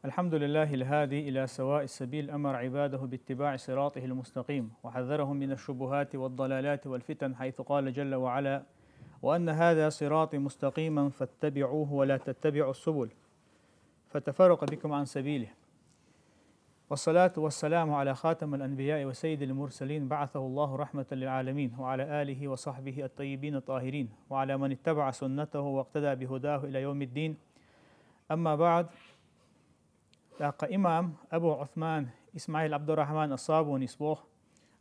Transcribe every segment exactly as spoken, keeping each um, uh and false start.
الحمد لله الهادي إلى سواء السبيل، أمر عباده باتباع صراطه المستقيم، وحذرهم من الشبهات والضلالات والفتن، حيث قال جل وعلا: وأن هذا صراطي مستقيما فاتبعوه ولا تتبعوا السبل فتفرق بكم عن سبيله. والصلاة والسلام على خاتم الأنبياء وسيد المرسلين، بعثه الله رحمة للعالمين، وعلى آله وصحبه الطيبين الطاهرين، وعلى من اتبع سنته واقتدى بهداه إلى يوم الدين. أما بعد، тӀаккха имам Абу Ӏусман Исмаил Ӏабдуррахьман ас-Сабунис боху,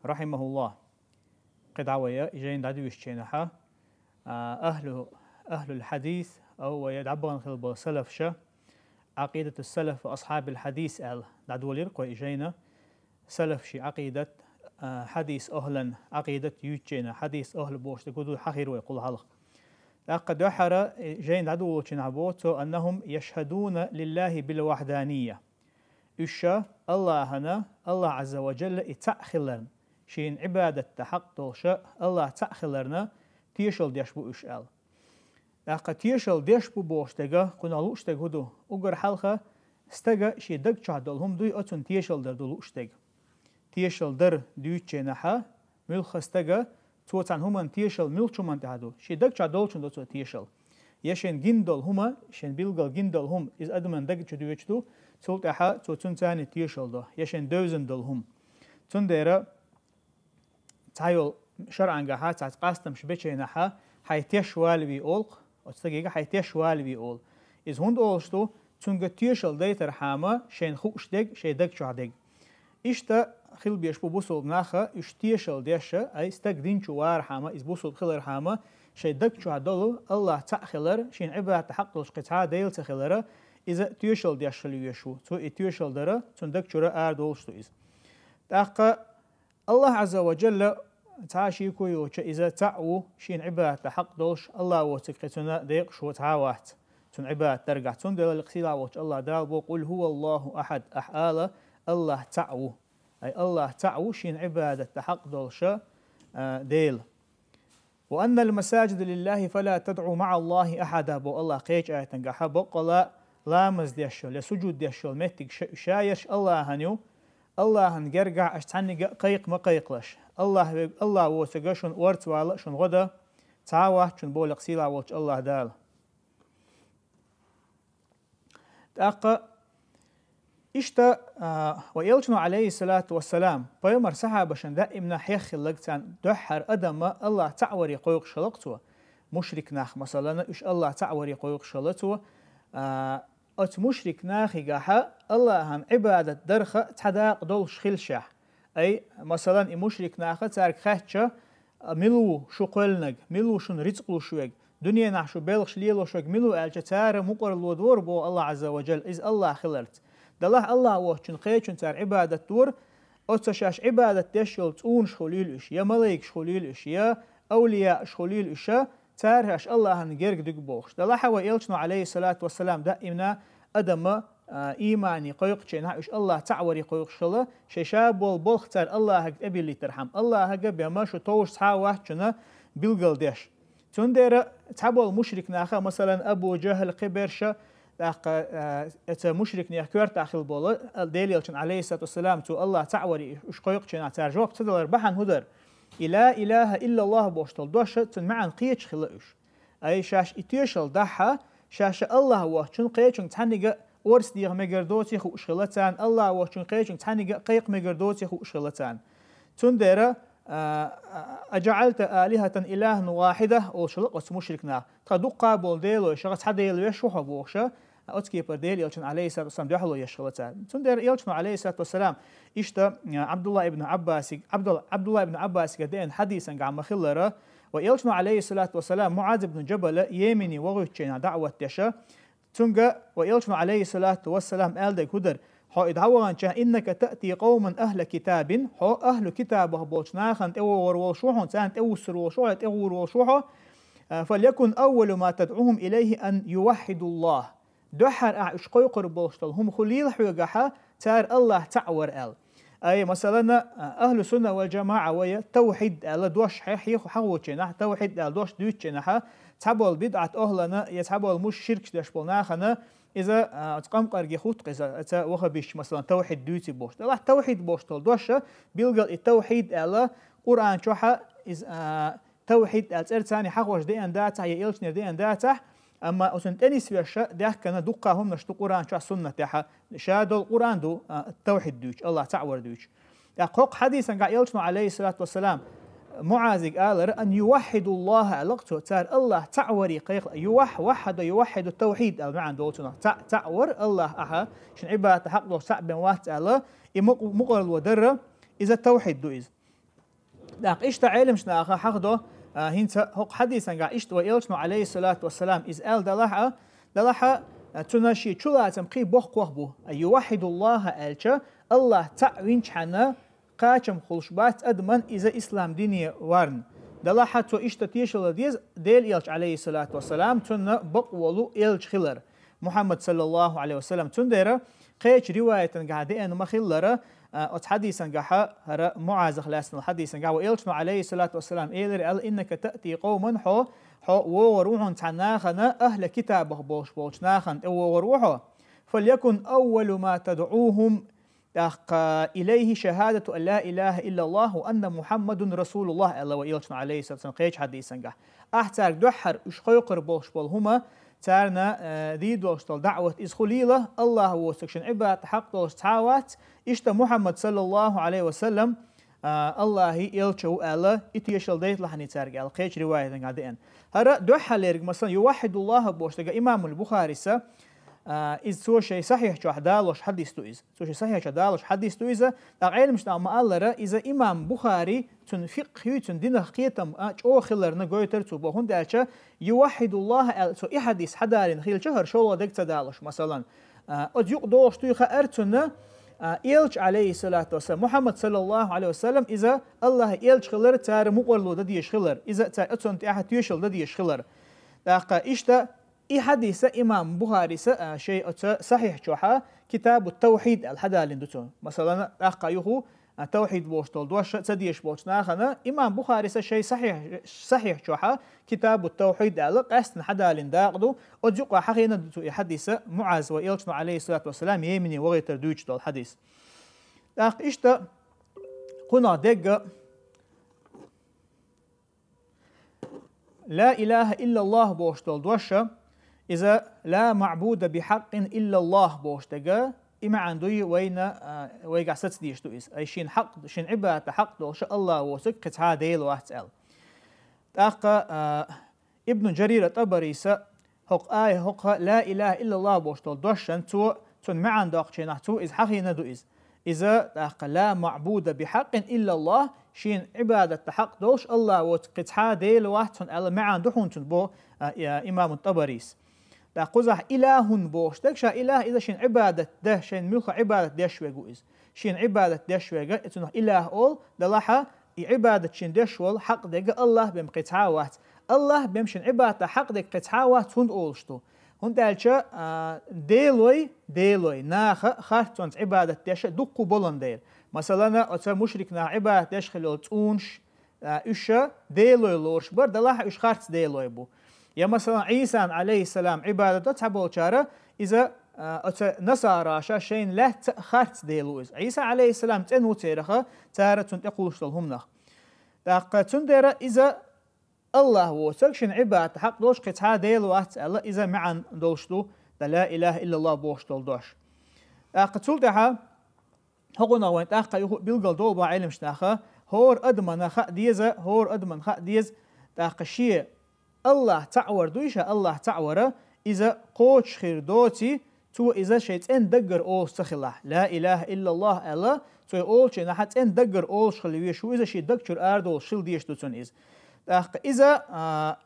рахьимахуллахӀ, кхидӀа вай и жайна дӀадуьйшучу хенахьа, а, ахьлу, ахьлул хьадис, ав вай дӀабахана хила болу салафша, Ӏакъидату салаф ва асхьабил хьадис аьлла, дӀадолийра кхо и жайна, салафши Ӏакъидат, а, хьадис ахьлан Ӏакъидат юьйцучу хенахь, хьадис ахьлу бохуш дерг хӀун ду хьахийра вай кхул хьалха. ТӀаккха дуьххьара, э, жайна дӀадолучу хенахь боху цо: «أنهم يشهدون لله بالوحدانية». Уьш ша АллахӀана, АллахӀ Ӏазза ва Джалла и цхьаъ хиларна, шена Ӏибадат дан хьакъ долуша АллахӀ цхьаъ хиларна тешалла деш бу уьш аьлла. ТӀаккха тешалла деш бу бохуш дерг, кхунах лууш дерг хӀун ду? Уггар хьалха стага шен даг чохь долу хӀума дуй, оцунна тешалла дар ду лууш дерг. Тешалла дар дуьйцучу хенахьа, муьлхха стага, цо цхьана хӀуманна тешалла муьлхачу хӀуманна тӀехь ду? Шен даг чохь долчунна до цо тешалла. Я шен гина долу хӀума, шен билггал гина долу хӀума, иза адаман даг чу доьдуш ду, цул тӀаьхьа цо цунна царна тешалла до, я шен девзина долу хӀума. Цундела цхьа йолу шарӀангахьа цхьацца къастамаш бечу хенахьа, хьайн теш валаве олу-кх, оцу стагега хьайн теш валаве олу. Иза хӀунда олуш ду? Цуьнга тешалла дайтархьама, шайна хууш дерг, шайн даг чохь дерг. Иштта хила безаш бу бусулба наха, уьш тешалла деша, ай стаг дин чу вархьама, иза бусулба хилархьама, шайн даг чохь долу АллахӀ цхьаъ хилар, шена Ӏибадат дан хьакъ долуш кхин цхьа а Дела ца хилара, иза тешалла деш хила везаш ву. Цо и тешалла дара, цуьнан даг чуьра арадолуш ду иза. ТӀаккха АллахӀ Ӏазза ва Джалла цхьа а шеко йоцуша иза цхьаъ ву, шена Ӏибадат дан хьакъ долуш, АллахӀ воцург кхин цуьнан декъашхо цхьа а вац, цунна Ӏибадат даргахь. Цундела лекха сийлахь волчу АллахӀ Дала боху: «Къул хӀува АллахӀу ахьад», ахьа ала: «АллахӀ цхьаъ ву». Ай, АллахӀ цхьаъ ву, шена Ӏибадат дан хьакъ долуша, а, Дела. «Ва аннал масаджида лиллахӀи фала тадӀу маӀаллахӀи ахьада», боху АллахӀ кхечу аятангахьа. Баккъала ламаз деш йолу я сужуд деш йолу меттиг ша, ша ерш АллахӀан ю, АллахӀан гергахь аша цхьаьнниг а кхайкха ма кхайкхалаш. АллахӀ ве-, АллахӀ воцург шуна орца вала а, шуна гӀо дан цхьа а вац, шуна боху лекха сийлахь волчу АллахӀ Дала. ТӀаккха иштта, а, ва элчано, Ӏалайхиссалату вассалам, пайхамар сахьабашна даимна хьеххилларг царна дуьххьара адамна АллахӀ цхьаъ варе кхойкхуш хилла-кх цо. Мушрик нах, масалана, уьш АллахӀ цхьаъ варе кхойкхуш хилла цо. А, оцу мушрик нахигахьа АллахӀан Ӏибадат дарха цхьа дакъа долуш хилчахь. Ай, масалан, и мушрик наха цаьрга хаьттича: «А, мила ву шу кхоьллинарг, мила ву шуна рицкъ луш верг, дуьненахь шу белхаш лелош верг мила ву?» аьлча, цара мукъарло дора боху АллахӀ Ӏазза ва Джалла, иза АллахӀ хиларца. Делахь АллахӀ воцучунна кхечунна цара Ӏибадат дора, оцу шаьш Ӏибадат деш йолу цӀунаш хуьлийла уьш, я малайкаш хуьлийла уьш, я авлияаш хуьлийла уьш, цара шаьш АллахӀан герга дуьгу бохуш. Делахь вай элчано, Ӏалайхиссалату вассалам, даимна адамна, а, иймане кхойкхучу хенахь уьш АллахӀ цхьаъ варе кхойкхуш хилла, шайн ша болу болх цара АллахӀага тӀебиллийтархьама, АллахӀага бен ма шу товш цхьа а вац шуна билгал деш. Цундела цхьаболу мушрик наха, масалан, Абу ЖахӀал, кхиберша, тӀаккха, а, эца мушрикнех коьртахь хила болу, а, Делан элчанна, Ӏалайхиссалату вассалам, цо АллахӀ цхьаъ варе уьш кхойкхучу хенахь цара жоп ца далар бахьана хӀун дара? И ла илахӀа иллаллахӀ бохуш долу дош, цуьнан маьӀна кхеташ хилла уьш. Ай, шаьш и тешалла дахьа, шаьш АллахӀ воцучунна кхечуьнга цхьаьнниг а орца деха мегар доций хууш хилла царна, АллахӀ воцучунна кхечуьнга цхьаьнниг а кхайкха мегар доций хууш хилла царна. Цундела, а, а, «АджаӀалта алихӀатан илахӀан вахьида», олуш хилла оцу мушрик наха. Тхан дуккха а болу делой, шаха цхьа Дела веш ву хьо бохуша, оцу кепара Делан элчанна, Ӏалайхиссалату вассалам, дуьхьало еш хилла цара. Цундела элчано, Ӏалайхиссалату вассалам, иштта, а, Ӏабдулла ибн Ӏаббасиг-, Ӏабдул-, Ӏабдулла ибн Ӏаббасига деана хьадисангахь ма-хиллара, ва элчано, Ӏалайхиссалату вассалам, МуӀаз ибн Джабала Йемане вохуьйтучу хенахь даӀват деша, цуьнга ва элчано, Ӏалайхиссалату вассалам, аьлла дерг хӀун дара: «Хьо и дӀаваханчохь, иннака таъти къавман ахьла китабин, хьо ахьлу китабах болчу нахана тӀевогӀур волуш ву хьо, царна тӀевуссур волуш ву хьо, тӀегӀур волуш ву хьо, а, фалякун аввалу ма тадӀухум илайхӀи ан юваххьидуллахӀ». Дуьххьара ахьа уьш кхойкхур болуш долу хӀума хуьлийла хьоьгахьа, цара АллахӀ цхьаъ вар аьлла. Ай, масалана, а, ахьлу сунна вал джамаӀа вай тавхьид аьлла дош хье-, хьеху хьахочу хенахь, тавхьид аьлла дош дуьйцучу хенахьа, цхьаболу бидӀат охьлана я цхьаболу муш-, ширкаш деш болу нахана, Иза, а, оцу къамкъарге хӀутту иза, оцу ваххабисташ, масалан, тавхьид дуьйцу бохуш. Делахь тавхьид бохуш долу дош, билггал и тавхьид аьлла, Къуръан чохь иза, а, тавхьид аьлла цӀерца хьахош деана дацахь, я элчанера деана дацахь, амма оцунна тӀе нисвеш даьхкина дуккха хӀуманаш ду Къуръан чохь, суннат тӀехь. Ша долу Къуръан ду, а, тавхьид дуьйцуш, АллахӀ цхьаъ вар дуьйцуш. ТӀаккха хӀокху хьадисангахь элчано, Ӏалайхиссалату вассалам, МуӀазига алара: «Ан юваххьидуллахӀа», аьлла цо, цара АллахӀ цхьаъ варе кхайкхина. Ювахь-, ваххьада юваххьиду тавхьид аьлла маьӀна долчунах. Цхьаъ, цхьаъ вар АллахӀ ахьа, шен Ӏибадат хьакъ долуш цхьаъ бен вац аьлла, и мукъ-, мукъарло дара, иза тавхьид ду иза. ТӀаккха иштта Ӏеламнаха хьахдо, а, хӀинца хӀокху хьадисангахь иштта вай элчано, Ӏалайхиссалату вассалам, иза аьлла делахь а, делахь а, а, цуьнан шен чулацам кхин боккхах бу. А, юваххьидуллахӀа аьлча, АллахӀ цхьаъ винчхьана, кхачам хуьлуш бац адаман иза ислам дине варна. Делахь а цо иштта тешалла деза, Делан элча, Ӏалайхиссалату вассалам, цунна бакъволу элча хилар, Мухьаммад, саллаллахӀу Ӏалайхи ва саллам. Цундела кхечу риваятангахь деана ма-хиллара, а, оцу хьадисангахь, хӀара МуӀазах лаьцна хьадисангахь, вай элчано, Ӏалайхиссалату вассалам, элира аьлла: «Иннака таъти къавман», хьо, хьо вогӀур ву хьуна цхьа нахана, ахьла китабах болуш болчу нахана тӀе вогӀур ву хьо. «Фалякун аввалу ма тадӀухум, тӀаккха, илайхи шахадату ан ла илаха иллаллахӀ ва анна Мухьаммадун расулуллахӀ», аьлла вай элчано, Ӏалайхиссалату вассалам, кхечу хьадисангахь. Ахь цаьрга дуьххьара уьш кхойкхур болуш болу хӀума, царна, э, дийр долуш долу даӀват иза хуьлийла, АллахӀ воцург шен Ӏибадат хьакъ долуш цхьа а вац, иштта Мухьаммад, саллаллахӀу Ӏалайхи ва саллам, а, АллахӀан элча ву аьлла, и тешалла дайталахьаний цаьрга аьлла, кхечу риваятангахь деана. ХӀара дуьххьарлерг, масалан, юваххьидуллахӀа бохуш дерг имамул Бухариса, а, иза цо шайн сахьихь чохь далош хьадис ду иза. Цо шайн сахьихь чохь далош хьадис ду иза. ТӀаккха Ӏеламнаха ма-аллара, иза имам Бухари, цуьнан фикъхь ю, цуьнан динах кхетам, а, чӀогӀа хиларна гойтура цо боху. ХӀунда аьлча, юваххьидуллахӀа аьлла цо и хьадис хьадалийна хилча, хӀара шолгӀа дерг ца далош, масалан, а, оцу юкъа догӀуш дуй хаьара цунна, а, элча, Ӏалайхиссалату вассалам, Мухьаммад, саллаллахӀу Ӏалайхи ва саллам, иза АллахӀан элча хилар, цара мукъарло дан дезаш хилар, иза цара оцунна тӀехь тешалла дан дезаш хилар. ТӀаккха иштта и хьадис а имам Бухариса, а, шайн оцу сахьихь чохь, китабу тавхьид аьлла хьадалийна ду цо. Масалан, тӀаккха юха, а, тавхьид бохуш долу дош ца дезаш болчу нахана имам Бухариса шайн сахьихь, сахьихь чохь, китабу тавхьид аьлла, къаьстина хьадалийна дакъа ду, оцу юкъа хьахийна ду цо и хьадис а, МуӀаз вай элчано, Ӏалайхиссалату вассалам, Йемене вахийтар дуьйцуш долу хьадис. ТӀаккха иштта кхунах дегга «Ла илаха иллаллахӀ» бохуш долу дош, иза «Ла маъбуда бихьакъкъин иллаллахӀ» бохуш дерг, и маьӀна дуй вайна, а, вайгахь саца дезаш ду иза. Ай шен хьакъ, шен Ӏибадат хьакъ долуш АллахӀ воцург кхин цхьа а Дела вац аьлла. ТӀаккха, а, Ибн Джарир ат-ТӀабариса хӀокху ая, хӀокху «Ла илаха иллаллахӀ» бохуш долу дошан цо, цунна маьӀна доккхучу хенахь цо иза хьахийна ду иза. Иза тӀаккха «Ла маъбуда бихьакъкъин иллаллахӀ», шена Ӏибадат дан хьакъ долуш АллахӀ воцург кхин цхьа а Дела вац хьуна аьлла маьӀна ду хьуна цунна бо, а, а, имаму ТӀабарис. ТӀаккха кхузахь «илахӀун» бохуш дерг, ша илахӀ иза шена Ӏибадат дан, шена муьлхха Ӏибадат деш верг ву иза. Шена Ӏибадат деш верг, и цунах илахӀ олу, делахь а, и Ӏибадат шена деш волу хьакъ дерг АллахӀ бен кхин цхьа а вац. АллахӀ бен шена Ӏибадат дан хьакъ дерг кхин цхьа а вац хӀунда олуш ду? ХӀунда аьлча, а, делой, делой, наха харцонца Ӏибадат деш дуккха болун дела. Масалан, оцу мушрик наха Ӏибадат деш хилла йолу цӀунаш, а, уьш делой лоруш бара, делахь а уьш харц делой бу. Я, масалан, Ӏийсан, Ӏалайхиссалам, Ӏибадат до цхьаболчара, иза, а, оцу насараша шайна лаьцна а харц дела ву иза. Ӏийса, Ӏалайхиссалам, цӀена ву цераха, цара цунна тӀекхуллуш долу хӀуманах. ТӀаккха цундела иза АллахӀ воцург шена Ӏибадат хьакъ долуш кхин цхьа а Дела вац аьлла, иза маьӀна долуш ду, дан «Ла илаха иллаллахӀ» бохуш долу дош. ТӀаккха цул тӀаьхьа хӀокхунах вайн тӀаккха юха а билгал долу боху Ӏеламнаха, хӀора адамана хаа деза, хӀора адамана хаа деза, тӀаккха шен АллахӀ цхьаъ вар дуй ша, АллахӀ цхьаъ вара, иза кхочуш хир доций, цо иза шайн цӀена даггара олуш ца хилахь. «Ла илаха иллаллахӀ» аьлла, цо и олучу хенахь цӀена даггара олуш хила везаш ву иза, шен даг чуьра арадолуш хила дезаш ду цунна иза. ТӀаккха иза, а,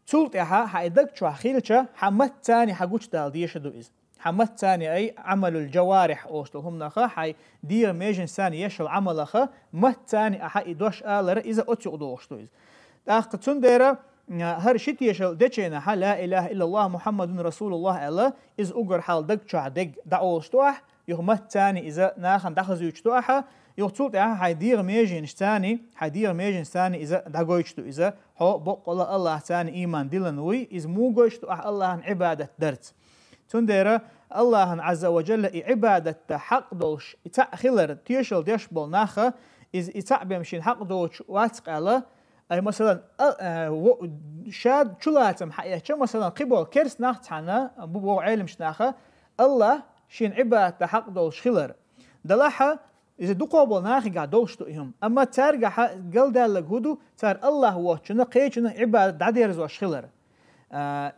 цул тӀаьхьа хьайн даг чохь хилча, хьан маттаца а хьан гучудала дезаш ду иза. Хьан маттаца а, ай, Ӏамалул-джаварихь олуш долу хӀуманаха, хьайн дегӀан меженашца а еш йолу Ӏамалаха, маттаца а ахьа и дош алара, иза оцу юкъа догӀуш ду иза. ТӀаккха цундела, а, хӀара ши тешалла дечу хенахь, «Ла илаха иллаллахӀ Мухьаммадун расулуллахӀ» аьлла, иза уггар хьалха даг чохь дерг дӀаолуш ду ахь, юха маттаца а иза нахана дӀахазуьйтуш ду ахьа, юха цул тӀаьхьа хьайн дегӀан меженашца а, хьайн дегӀан меженашца а иза дӀагойтуш ду иза, хьо боккъала АллахӀца а ийман диллина вуй, иза муха гойтуш ду ахь АллахӀана Ӏибадат дарца. Цундела Аллахьан Ӏазза ва Джалла и Ӏибадатта хьакъ долуш, и цхьаъ хилар тешал деш болу наха, иза и цхьаъ бен шена хьакъ доцуш вац къала, ай, масалан, а, а, во-, ша чулацам хьаэцча, масалан, кхиболу керст нах цхьаьна, бу боху Ӏелимаш наха, Аллахь шена Ӏибадатта хьакъ долуш хилар. Далахьа, иза дукхо болу нахигахь долуш ду и хӀума. Амма цаьргахьа галдаьллаг хӀу ду, цара Аллахь воцчунна кхечунна Ӏибадат дӀадерзош хилар. А,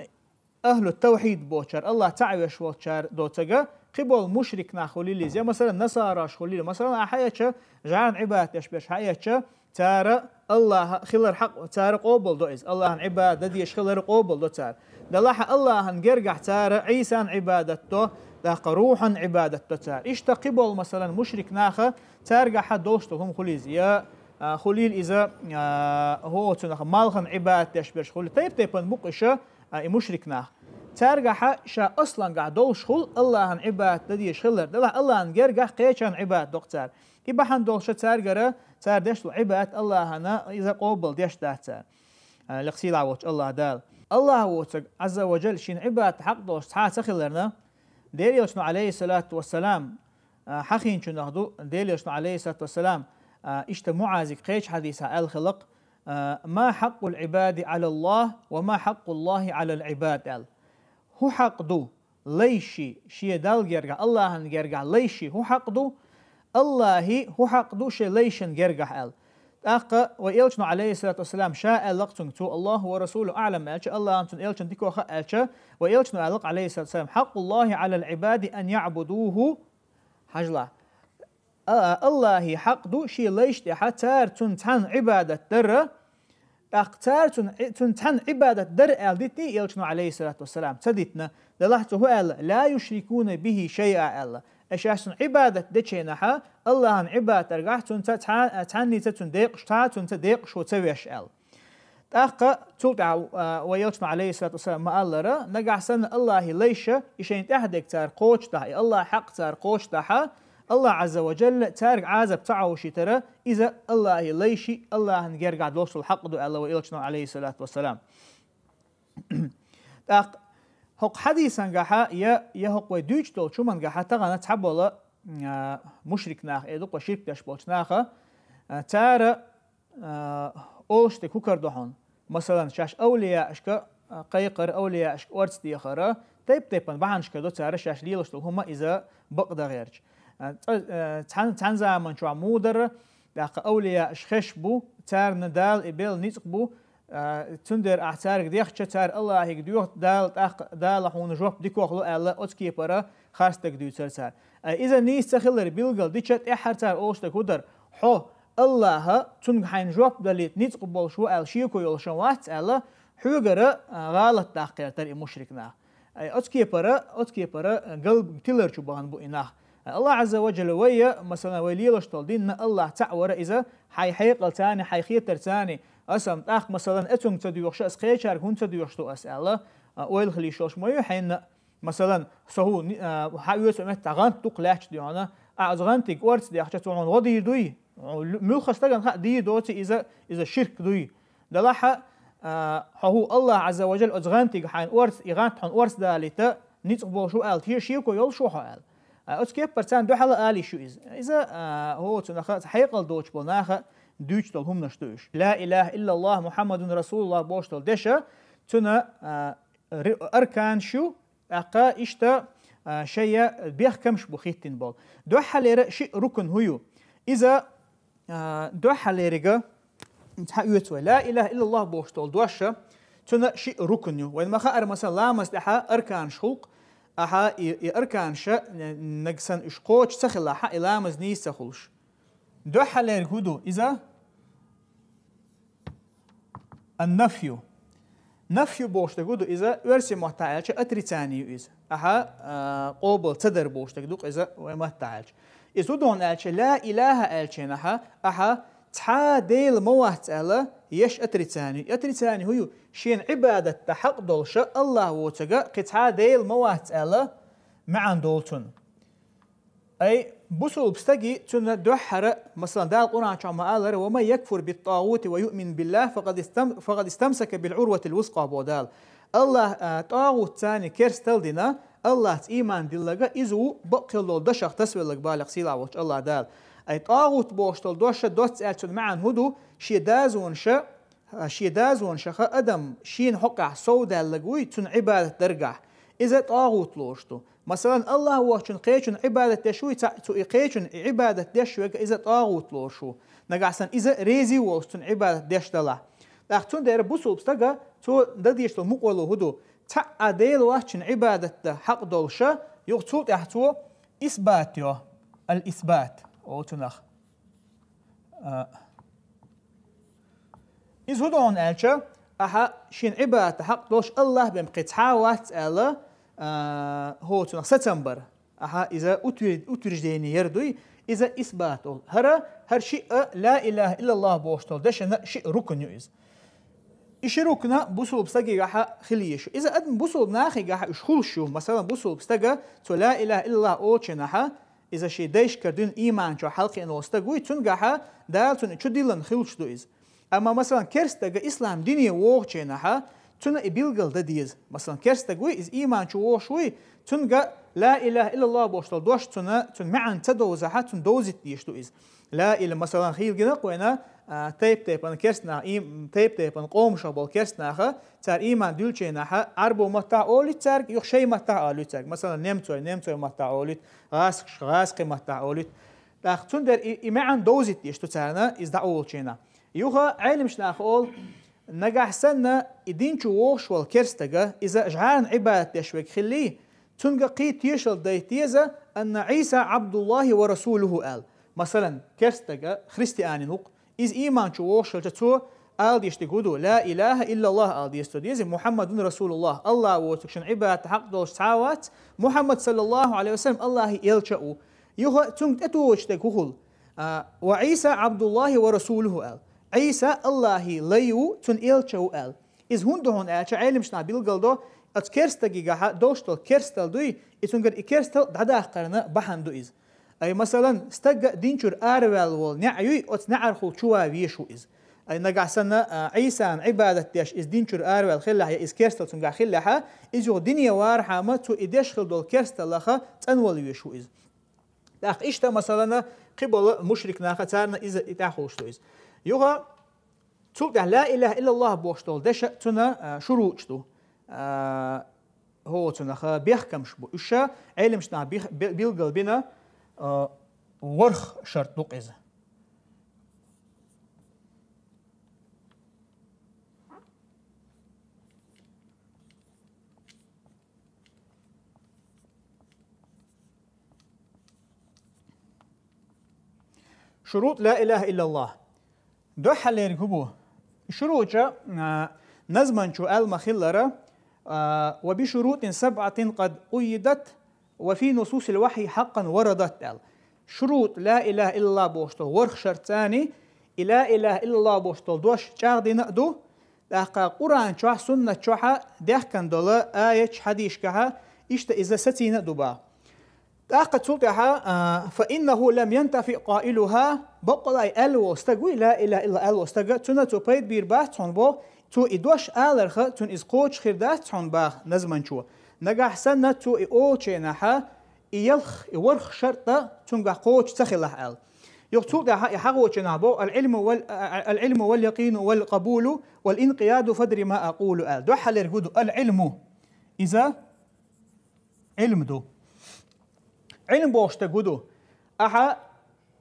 ахлу тавхьид боцура, Аллахь цхьаъ веш волчара доцург, кхиболу мушрик нах хуьлийла иза, я, масалан, насараш хуьлийла, масалан, ахьа эча, жӀарна Ӏибадат деш берш хьаэча, цара Аллахь хилар хьакъ, цара къобал до иза, Аллахьан Ӏибадат дан дезаш хилар къобал до цара. Далахьа Аллахьан гергахь цара Ӏийсан Ӏибадат до, тӀаккха рухьан Ӏибадат до цара. Иштта кхиболу, масалан, мушрик наха, цаьргахьа долуш долу хӀума хуьлийла иза, я, а, хуьлийла иза, а, хӀоцунах малхан Ӏибадат деш берш хуьлийла. Тайп-тайпана бу-кх иша, а, и мушрик нах. Цаьргахьа ша аслангахь долуш хуьлу Аллахьан Ӏибадат дан дезаш хилар. Далахь Аллахьан гергахь кхечан Ӏибадат до-кх цара. И бахьана долуша цаьргара, цара деш долу Ӏибадат Аллахьана иза къобал деш дац цара. А, лекха сийлахь волчу Аллахь Дала. Аллахь воцург Ӏазза ва Джалла шена Ӏибадат хьакъ долуш цхьа а ца хиларна, Делан Элчано, Ӏалайхиссалату вассалам, а, хьахийначунах ду, Делан Элчано, Ӏалайхиссалату вассалам, а, иштта МуӀазига кхечу хьадисехь аьлла хилла-кх, а, «Ма хьакъул Ӏибади Ӏалаллахь ва ма хьакъуллахьи Ӏалал Ӏибад», аьлла. ХӀун хьакъ ду лайши шен Далла гергахь, Аллахьан гергахь лайши хӀун хьакъ ду? Аллахьи хӀун хьакъ ду шен лайшан гергахь аьлла. ТӀаккха вай Элчано, Ӏалайхиссалату вассалам, ша аьлла-кх цуьнга, цо «Аллаху ва расулуху аӀлам» аьлча, Аллахьан цуьнан Элчан дикоха аьлча, вай Элчано аьлла-кх, Ӏалайхиссалату вассалам, «Хьакъуллахьи Ӏалал Ӏибади ан яӀбудуху», хьажалахь. А, Аллахьи хьакъ ду шен лайш тӀехьа цара цунна цхьаьна Ӏибадат дара, тӀаккха цара цунна, цунна цхьаьна Ӏибадат дара аьлла дитний Элчано, Ӏалайхиссалату вассалам? Ца дитина. Далахь цо хӀун аьлла? «Ла юшрикуна бихи шайъа», аьлла. Ай, шаьш цунна Ӏибадат дечу хенахьа, Аллахьан Ӏибадат даргахь цунца цхьа-, цхьаьнница цунна декъаш, цхьа цунца декъаш хӀу ца веш аьлла. ТӀаккха цул тӀаьхьа, а, вай Элчано, Ӏалайхиссалату вассалам, ма-аллара, нагахь санна Аллахьи лайша и шайна тӀехь дерг цара кхочушдахь, и Аллахьан хьакъ цара кхочушдахьа, Аллахь Ӏазза ва Джалла цаьрга Ӏазап ца Ӏовшийтара, иза Аллахьи лайши Аллахьан гергахь долуш долу хьакъ ду аьлла вай Элчано, Ӏалайхиссалату вассалам. ТӀаккха хӀокху хьадисангахьа я, я хӀокху вай дуьйцуш долчу хӀумангахьа тахана цхьаболу, а, мушрик наха, э, дукха ширк деш болчу наха, а, цара а, олуш дерг хӀун карадо хьуна? Масалан, шаьш авлияашка, а, кхайкхара, авлияашка орца дехара, тайп-тайпана бахьанаш карадо цара шаьш лелаш долу хӀума иза бакъ дан гӀерташ. А, цкъа, а, цхьан-, цхьана заман чохь муха дара, тӀаккха авлияаш хезаш бу, царна Дала и белла ницкъ бу, а, цундела ахь цаьрга дехча, цара Аллахьига доьху, Дала тӀаккха, Дала хьуна жоп дикох ло аьлла, оцу кепара харцдерг дуьйцура цара. А, иза нийса ца хилар билгал дича, тӀаьххьара цара олуш дерг хӀун дара? Хьо Аллахьа цунга хьайна жоп далийта ницкъ болуш ву аьлла шеко йолуш вац аьлла, хьоьгара, а, гӀалат даккха гӀертара и мушрик нах. Ай, оцу кепара, оцу кепара, а, галб-, тилар чу бахана бу и нах. Ай, Аллахь Ӏазза ва Джалла вайя, масалан, вай лелаш долу динна Аллахь цхьаъ вара иза, хьайн хьекъал царни, хьайн хетар царни, аса-м тӀаккха, масалан, э цунга ца доьхуш, ас кхечаьрга хӀунда ца доьхуш ду ас аьлла, а, ойла хила йиш йолуш ма ю хьенна. Масалан, со хӀу, ни-, а, хьан оьцу метта гӀант дукха лаьтташ дуьхьана, а, оцу гӀантиг орца дехча, цо хьуна гӀо дийр дуй? Лу-, муьлхха стагана хаа дийр доций иза, иза ширк дуй? Далахьа, а, хьо хӀу Аллахь Ӏазза ва Джалла оцу гӀантиг хьайна орца, и гӀант хьуна орца далийта, ницкъ болуш ву аьлла, те шеко йолуш ву хьо аьлла. А, оцу кеппара царна дуьхьала ала йиш ю иза. Иза, а, хӀу цунаха хьекъал доцуш болу наха дуьйцуш долу хӀуманаш ду уьш. Ла илаха иллаллахь Мухьаммадун расулуллахь бохуш долу деша, цуьнан, а, ри-, арканаш ю, тӀаккха иштта, а, шайя бехкамаш бу хӀиттина болу. Дуьххьалера шиъ рукн хӀу ю? Иза, а, дуьххьалерига цхьа оьцу вай. Ла илаха иллаллахь бохуш долу доша, цуьнан шиъ рукн ю. Вайн ма хаара, масалан, ламаз тӀехьа арканаш хул-кх, ахьа и, и арканаша, нагахь санна уьш кхочуш ца хилахьа, и ламаз нийса ца хуьлуш. Дуьххьалерг хӀу ду иза? Ан-нафью. Нафью бохуш дерг хӀу ду иза, оьрсийн маттахь аьлча, отрицание ю иза. Ахьа, а, къобал ца дар бохуш дерг ду-кх иза вайн маттахь аьлча. Иза хӀу ду аьлча, ла илаха аьлча хьенахьа, ахьа цхьа Дела ма вац аьлла, еш отрицание. Отрицание хӀу ю? Шена Ӏибадат дан хьакъ долуша Аллахь воцург кхин цхьа Дела ма вац аьлла, маьӀна долу цунна. Ай, бусулба стаги цунна дуьххьара, масалан, Дала Къуръан чохь ма-аллара: «Ва ман якфур бит-тагӀути ва юъмин биллахь, факъад истам-, факъад истамсака бил-Ӏурватил вускъа», боху Дала. Аллахь, а, тагӀут царни керстал дина, Аллахьца ийман дилларг, иза ву бакъ хила долу дашах тасавелларг, балех сийлахь волчу Аллахь Дала. Ай тӀагӀут бохуш долу дош доцца аьллачун маьӀна хӀун ду? Шен дазонаша, шен дазонашаха адам шена хьокъехь совдаьлларг вуй, цунна Ӏибадат даргахь. Иза тӀагӀут лоруш ду. Масалан, Аллахь воцчун кхечун Ӏибадат деш вуй, цхьаъ цу и кхечун и Ӏибадат деш верг, иза тӀагӀут лоруш ву. Нагахь санна иза резий волуш цунна Ӏибадат деш далахь. ТӀаккха цундела бусулба стага цо дан дезаш долу мукъарло хӀун ду? Цхьа а Дела воцчун Ӏибадат дан хьакъ долуша, юха цул тӀаьхьа цо исбат йо, ал-исбат, олу цунах. А, иза хӀун ду хьуна аьлча, ахьа шен Ӏибадат хьакъ долуш Аллахь бен кхин цхьа а вац аьлла, а, хӀо цунах сацам бар. Ахьа иза утвер-, утверждение яр дуй, иза исбат олу. ХӀара, хӀара шиъ а ла илаха иллаллахӀ бохуш долу дешан шиъ рукн ю иза. И ши рукна бусулба стагигахьа хила езаш ю. Иза адам бусулба нахигахьа уьш хуьлуш ю. Масалан, бусулба стага цо ла илаха иллаллахӀ олученахьа, иза шен дайшкара дуьйна ийман чохь хьалакхиъна волу стаг вуй, цуьнгахьа Дала цунна чу диллина хуьлуш ду иза. Амма, масалан, керстага ислам дине вогӀученахьа, цунна и билгал дан деза. Масалан, керстаг вуй, иза ийман чу вогӀуш вуй, цуьнга ла илаха иллаллахӀ бохуш долу дош цунна, цуьнан маьӀна ца довзахьа, цунна довзийта дезаш ду иза. Ла ила, масалан, хийла гина вайна, а, тайп-тайпана керстанах, им-, тайп-тайпана къомашах болу керстанаха, цара ийман дуьллученахьа, Ӏарбо маттахь олуьйту цаьрга, юха шайн маттахь олуьйту цаьрга. Масалан, немцой, немцой маттахь олуьйту, гӀазкхаша, гӀазкхийн маттахь олуьйту. ТӀаккха цундела и, и маьӀна довзийта дезаш ду царна, иза дӀаолученахь. Юха Ӏеламнаха олу, нагахь санна и дин чу вогӀуш волу керстага, иза жӀарна Ӏибадат деш верг хиллий, цуьнга кхин тешалла дайта деза, анна Ӏийса ӀабдуллахӀи ва расулухӀу аьлла. Масалан, керстага, христианин ву-кх, иза ийман чу вогӀуш хилча, цо ала дезаш дерг хӀун ду? Ла илаха иллаллахӀ ала деза цо, деза, Мухьаммадун расулуллахӀ, Аллахь воцург шен Ӏибадат хьакъ долуш цхьа а вац, Мухьаммад саллаллахӀу Ӏалайхи ва саллам Аллахьан элча а ву. Юха цуьнга тӀетухуш дерг хӀун хуьлу? А, ва Ӏийса ӀабдуллахӀи ва расулухӀу аьлла. Ӏийса Аллахьан лай ву, цуьнан элча ву аьлла. Иза хӀунда ду хьуна аьлча, Ӏеламнаха билгал до, оцу керстагигахьа долуш долу керсталла дуй, и цуьнгара и керсталла дӀадаккхарна бахьана ду иза. Ай, масалан, стагга дин чуьра араваьлла волу неӀ юй, оцу неӀархула чу ван везаш ву иза. Ай, нагахь санна, а, Ӏийсан Ӏибадат деш иза дин чуьра араваьлла хиллехь, я иза керсталла цуьнгахь хиллехьа, иза юха дине вархьама, цо и деш хила долу керсталлаха цӀанвала везаш ву иза. ТӀаккха иштта, масалана, кхиболу мушрик наха, царна иза и тӀаьхьахуьлуш ду иза. Юха цул тӀаьхьа ла илаха иллаллахӀ бохуш долу деша цуьнан, а, шурутӀаш ду. А, хӀо цуьнах, а, бехкамаш бу. Уьш Ӏеламнаха бих-, бе-, билгал бина, а, ворхӀ шарт ду-кх иза. ШурутӀ ла илаха иллаллахӀ. Дуьххьарлериг хӀун бу? ШурутӀ, а, назманчо аьлла ма-хиллара, а, ва би шурутӀин сабӀатин къад къуййидат ва фи нусусил вахьйи хьакъан варадат аьлла. ШурутӀ ла илаха иллаллахӀ бохуш долу ворхӀ шарт царна, и ла илаха иллаллахӀ бохуш долу дош чӀагӀдина а ду, тӀаккха Къуръан чохь, суннат чохьа даьхкина долу аяташ, хьадисашкахьа иштта иза сацийна а ду боху. ТӀаккха цул тӀаьхьа, а, фа иннаху лам янтафиъ къаилуха, баккъалла и аьлла волу стаг вуй, ла илаха иллаллахӀ аьлла волу стага, цунна цо пайда бийр бац хьуна боху, цо и дош аларха, цунна иза кхочуш хир дац хьуна боху назманчо. Нагахь санна цо и олученахьа, и ялх, и ворхӀ шартӀа цуьнгахь кхочуш ца хилахь аьлла. Юха цул тӀаьхьа и хьахочунахь боху: «Ал-Ӏилму вал, а, а, ал-Ӏилму вал якъину вал къабулу вал инкъияду фадри ма акъулу», аьлла. Дуьххьарлериг хӀун ду? Ал-Ӏилму. Иза Ӏилм ду. Ӏилм бохуш дерг хӀун ду? Ахьа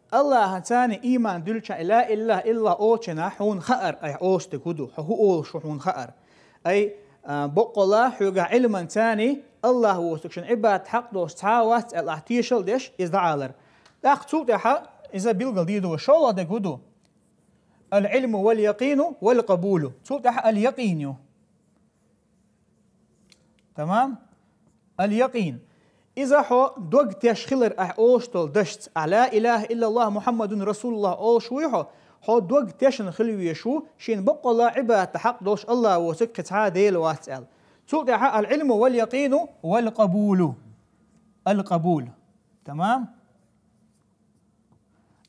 Аллахьан царна ийман дуьллуча, ла илаха иллаллахӀ олученахь хьуна хаар, айхьа олуш дерг хӀун ду? Хьо хӀун олуш ву хьуна хаар. Ай, а, баккъалла хьоьгахь Ӏилман царна Аллахь воцург шен Ӏибадат хьакъ долуш цхьа а вац аьлла ахь тешал деш, иза дӀаалар. ТӀаккха цул тӀаьхьа иза билгал дийр ду вай. ШолгӀа дерг хӀун ду? Ал-Ӏилму вал якъину вал къабулу. Цул тӀаьхьа ал-якъин ю. Тамам? Ал-якъин. Иза хьо дог теш хилар ахь олуш долу дашца, ахь ла илаха иллаллахӀ Мухьаммадун расулуллахӀ олуш вуй хьо, хьо дог тешна хила везаш ву, шена баккъалла Ӏибадат хьакъ долуш Аллахь воцург кхин цхьа а Дела вац аьлла. Цул тӀаьхьа ал-Ӏилму вал якъину вал къабулу. Ал-къабул. Тамам?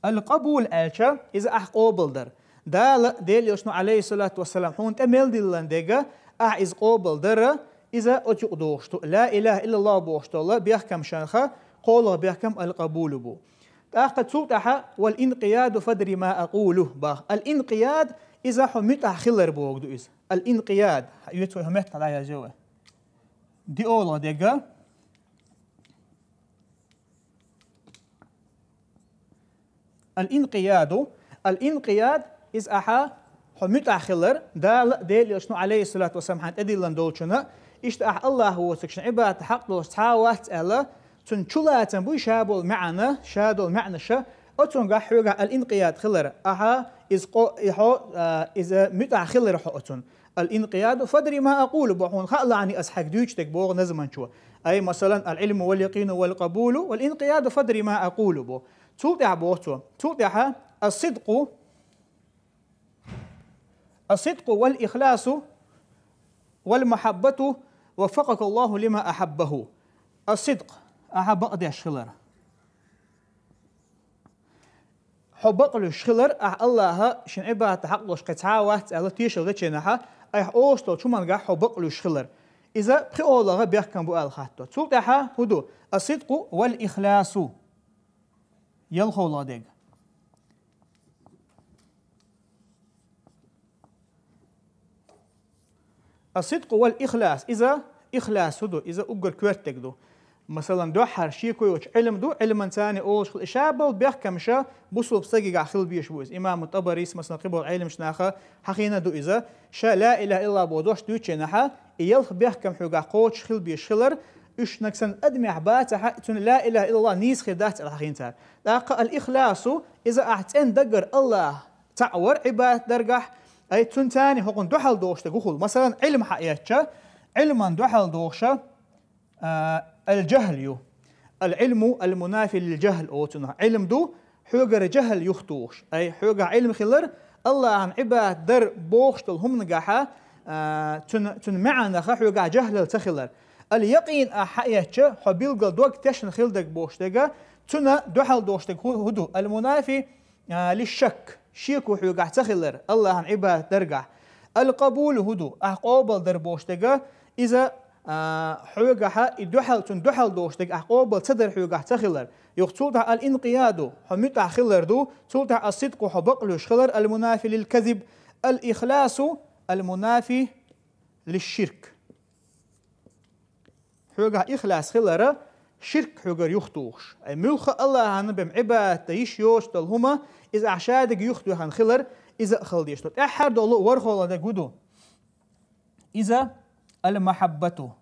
Ал-къабул аьлча, иза ахь къобалдар. Дала, Делан Элчано, Ӏалайхиссалату вассалам, хьуна тӀе мел диллина дерг, ахь иза къобалдар, Иза оцу юкъа дохуш ду. Ла илаха иллаллахӀ бохуш долу бехкамашха кхоалгӀа бехкам алкъабулу бу. ТӀаккха цул тӀаьхьа вал инкъияду фадри ма акъулу бах. Ал инкъияд иза хьо муьтӀахь хилар боху ду иза. Ал инкъияд. Юьцу хьо меттахь дӀаязйо вай. ДиъолгӀа дега. Ал-инкъияду, ал-инкъияд, иза ахьа хьо муьтӀахь хилар, Дала а, Делан Элчано, алейхиссалату вассалам, хьан тӀедиллина долчунна, иштта ахьа Аллахь воцург шен Ӏибадат хьакъ долуш цхьа а вац аьлла, цуьнан чулацам буй ша болу маьӀна, ша долу маьӀнаша, оцунгахь хьоьгахь ал-инкъияд хилар, ахьа иза къо-, и хьо, а, иза муьтӀахь хилар хьо оцунна. Ал-инкъияду фадри ма акъулу, бо хьуна хаалахьаний ас хьайга дуьйцуш дерг боху назманчо. Ай, масалан, ал-Ӏилму вал-якъину вал-къабулу, вал-инкъияду фадри ма акъулу бо. Цул тӀаьхьа боху цо. Цул тӀаьхьа ас-сидкъу, ас-сидкъу вал-ихласу вал-махьаббату ваффакъака Аллаху лима ахьаббаху. Ас-сидкъ, ахьа бакъдеш хилар. Хьо бакълуьйш хилар, ахьа Аллахьа шен Ӏибадат хьакъ долуш кхин цхьа а вац аьлла тешалла дечу хенахьа, айхьа олуш долчу хӀумангахь хьо бакълуьйш хилар. Иза пхиолгӀа бехкам бу аьлла хатто. Цул тӀаьхьа хӀун ду? Ас-сидкъу вал-ихласу. ЯлхолгӀа дега. Ас-сидкъу вал-ихлас. Иза ихлас хӀун ду? Иза уггар коьртаниг ду. Масалан, дуьххьара шеко йоцу Ӏилма ду, Ӏилманца олуш хила. И ша болу бехкамаша бусулба стагигахь хила безаш бу иза. Имаму ТӀабарис, масалан, кхиболу Ӏеламчу наха хьахийна ду иза. Ша ла илаха иллаллахӀ боху дош дуьйцучу хенахьа, и ялх бехкам хьоьгахь кхочуш хила безаш хилар, уьш нагахь санна адамехь бацахьа, цуьнан ла илаха иллаллахӀ нийса хир дац аьлла хьахийна цара. ТӀаккха ал-ихласу, иза ахь цӀена даггара Аллахь цхьаъ вар Ӏибадат даргахь, ай, цуьнан царна хӀокхунна дуьхьал дохуш дерг хӀун хуьлу? Масалан, Ӏилма хьаэцча, Ӏилман дуьхьал дохуша, а, ал-жахӀл ю. Ал-Ӏилму ал-мунафи лил-жахӀл оцунах. Ӏилма ду, хьоьгара жахӀл юхатухуш. Ай, хьоьгахь Ӏилма хилар, Аллахьан Ӏибадат дар бохуш долу хӀуманагахьа, а, цуьнан, цуьнан маьӀнаха хьоьгахь жахӀлал ца хилар. Ал-якъин ахь хьаэцча, хьо билггал дог тешна хила дерг бохуш дерга, цуьнан дуьхьал дохуш дерг хӀу-, хӀун ду? Ал-мунафи а, лишшак, шеко хьоьгахь ца хилар, Аллахьан Ӏибадат даргахь. Ал-къабулу хӀун ду? Ахь къобалдар бохуш дерга, иза, а, хьоьгахьа и дуьхьал, цуьнан дуьхьал дохуш дерг ахь къобал ца дар хьоьгахь ца хилар. Юха цул тӀаьхьа ал-инкъияду, хьо муьтӀахь хилар ду, цул тӀаьхьа ас-сидкъу, хьо бакълуьйш хилар, ал-мунафи лил-казиб, ал-ихласу, ал-мунафи лишширк. Хьоьгахь ихлас хилара, ширк хьоьгара юхатухуш. Ай, муьлхха Аллахьана бен Ӏибадат дан йиш йоцуш долу хӀума, иза ахь шадерг юхатоьхна хилар, иза а хила дезаш ду. ТӀаьххьара долу ворхӀалгӀа дерг хӀун ду? Иза ал-махьаббату.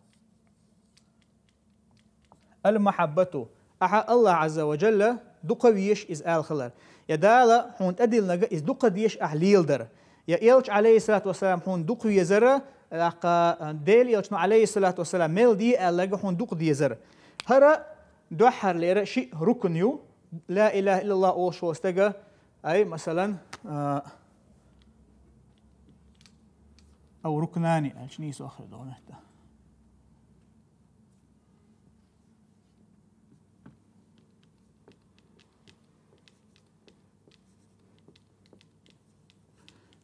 Ал-махьаббату. Ахьа Аллахь Ӏазза ва Джалла дукха везаш иза аьлла хилар. Я Дала хьуна тӀедиллинарг иза дукха дезаш ахь леладар. Я Элча, алейхиссалату вассалам, хьуна дукха везара, тӀаккха Делан Элчано, алейхиссалату вассалам, мел де аьлларг хьуна дукха дезара. ХӀара дуьххьарлера шиъ рукн ю, ла илаха иллаллахӀ олуш волу стага, ай, масалан, а, ау рукнани, аьлча нийса охир долу метта.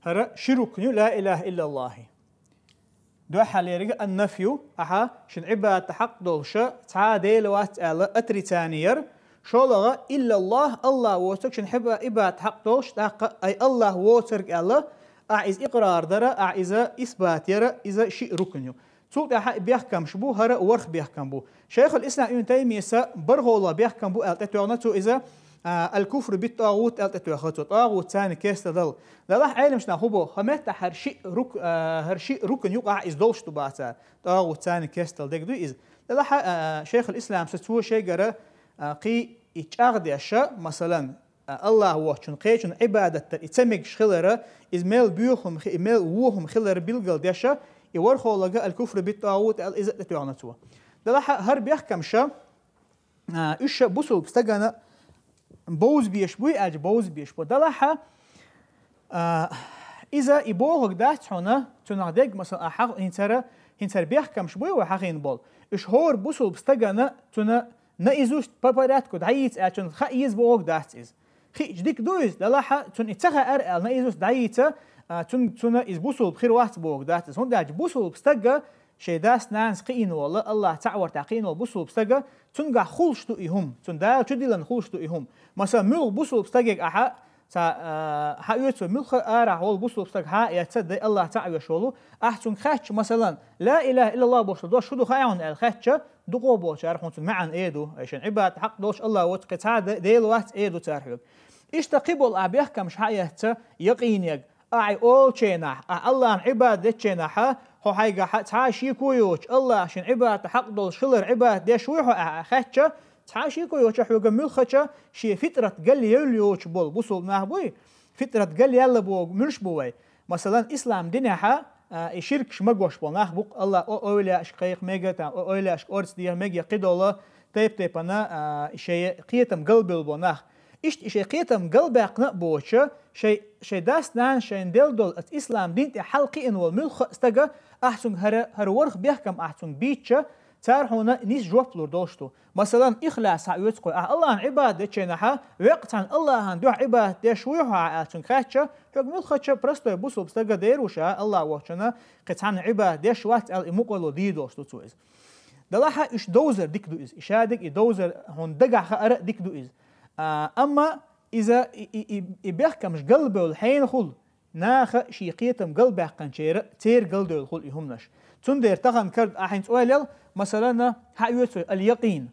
ХӀара ши рукн ю ла илаха иллаллахӀи. Дуьххьарлериг ан-нафью, ахьа шен Ӏибадат хьакъ долуша цхьа а Дела вац аьлла отрицание яр, шолгӀа иллаллахӀ, Аллахь воцург шен хьиба-, Ӏибадат хьакъ долуш, тӀаккха ай Аллахь воцург аьлла, ахьа иза икърар дара, ахьа иза исбат яра, иза шиъ рукн ю. Цул тӀаьхьа и бехкамаш бу, хӀара ворхӀ бехкам бу. Шайхул-Ислам Ибн Таймияса бархӀалгӀа бехкам бу аьлла тӀетоьхна цо иза, а, аль-куфру бит-тӀагӀут аьлла тӀетоьхна цо, тӀагӀутца кестал дала. Делахь Ӏеламчу наха хӀун боху, хӀокху меттехь хӀара шиъ рук-, а, хӀара шиъ рукн юкъахь иза долуш ду бацара, тӀагӀутца кестал дерг ду иза. Делахь, а, Шайхул-Ислам са цо шайгара, а, кхин и чӀагӀдеша, масалан, а, Аллахь воцчун кхечун Ӏибадат дар и ца мегаш хилара, иза мел боьха хӀума хи-, и мел вон хӀума хилара билгал деша, и ворхӀалгӀа аль-куфру бит-тӀагӀут аьлла иза а тӀетоьхна цо. Делахь хӀара бехкамаша, а, уьш ша бусулба стагана бовза беш буй аьлча, бовза беш бу. Делахь, а, иза и бохург дац хьуна, цунах дерг, масалан, а, хьа-, хӀинца хӀара, хӀинца хӀара бехкамаш буй вай хьахийна болу. Уьш хӀора бусулба стагана цуьнан наизусть по порядку дӀайийца аьлча, цунна хаа еза бохург дац иза. Хиъча дика ду иза, делахь цунна и ца хаьара аьлла, наизусть дӀайийца, а, цун-, цунна иза бусулба хир вац бохург дац иза. ХӀунда аьлча бусулба стага шайн дас-нанас кхиъна волу, Аллахь цхьаъ вар тӀехь кхиъна волу бусулба стага, цуьнгахь хуьлуш ду и хӀума, цуьнан Дала чу диллина хуьлуш ду и хӀума. Масала, муьлха бусулба стагега ахьа, ца, а, хьан оьцу вай, муьлха арахь волу бусулба стаг хьан а эцна, дай Аллахь цхьаъ веш волу, ахь цуьнга хаьттича, масалан, «Ла илаха иллаллах» бохуш долу дош хӀун ду хаьий хьуна аьлла хаьттича, дукхо болчара хьуна цуьнан маьӀна эр ду, ай шайн Ӏибадат хьакъ долуш Аллахь воцу кхин цхьа а де-, Дела вац эр ду цара хьоьга. Иштта кхин болу ахь бехкамаш хьан а эцна, якъинега, ахь и олучу хенахь, ахь Аллахьна Ӏибадат дечу хенахь, хьо хьайгахь цхьа а шеко йоцуш, Аллахь шен Ӏибадат хьакъ долуш хилар Ӏибадат деш вуй хьо ахь хаьттича, цхьа а шеко йоцуш хьоьга муьлххача шен фитрат галъяьлла йоцуш болу бусулба нах буй, фитрат галъяьлла боху муьлш бу вай. Масалан, ислам динехь, а, и ширкаш магош болу нах бу-кх, Аллахь о-, эвлаяашка кхайкха мега, тан о-, эвлаяашка орца деха мега, я кхидолу тайп-тайпана, а, шайн кхетам галбевлла болу нах. Иштта и шайн кхетам галбаьккхина а боцуша, шайн, шайн дас-нанас шайна делла долу оцу ислам дин тӀе хьалакхиъна волу муьлхха а стага, ахь цуьнга хӀара, хӀара ворхӀ бехкам ахь цуьнга бийцича, цара хьуна нийса жоп лур долуш ду. Масалан, ихлас хьан оьцу кхуй, ахь Аллахьна Ӏибадат дечу хенахь, веккъа цхьана Аллахьна дуьхьа Ӏибадат деш вуй хьо ахь аьлла цуьнга хаьттича, хьоьга муьлххача простой бусулба стага дер ву ша, Аллахь воцчунна кхин цхьанна Ӏибадат деш вац аьлла и мукъарло дийр долуш ду цо иза. Делахь а уьш довзар дика ду иза. И шадерг и довзар хьуна дагахь хаар а дика ду иза. А, амма иза и, и, и, и бехкамаш галбевлла хьенан хуьлу, наха шен кхетам галбаьккхинчеран церан галдевлла хуьлу и хӀуманаш. Цундела тахана карда ахь хӀинца ойла ял, масалан, хьан оьцу вай, аль-якъин.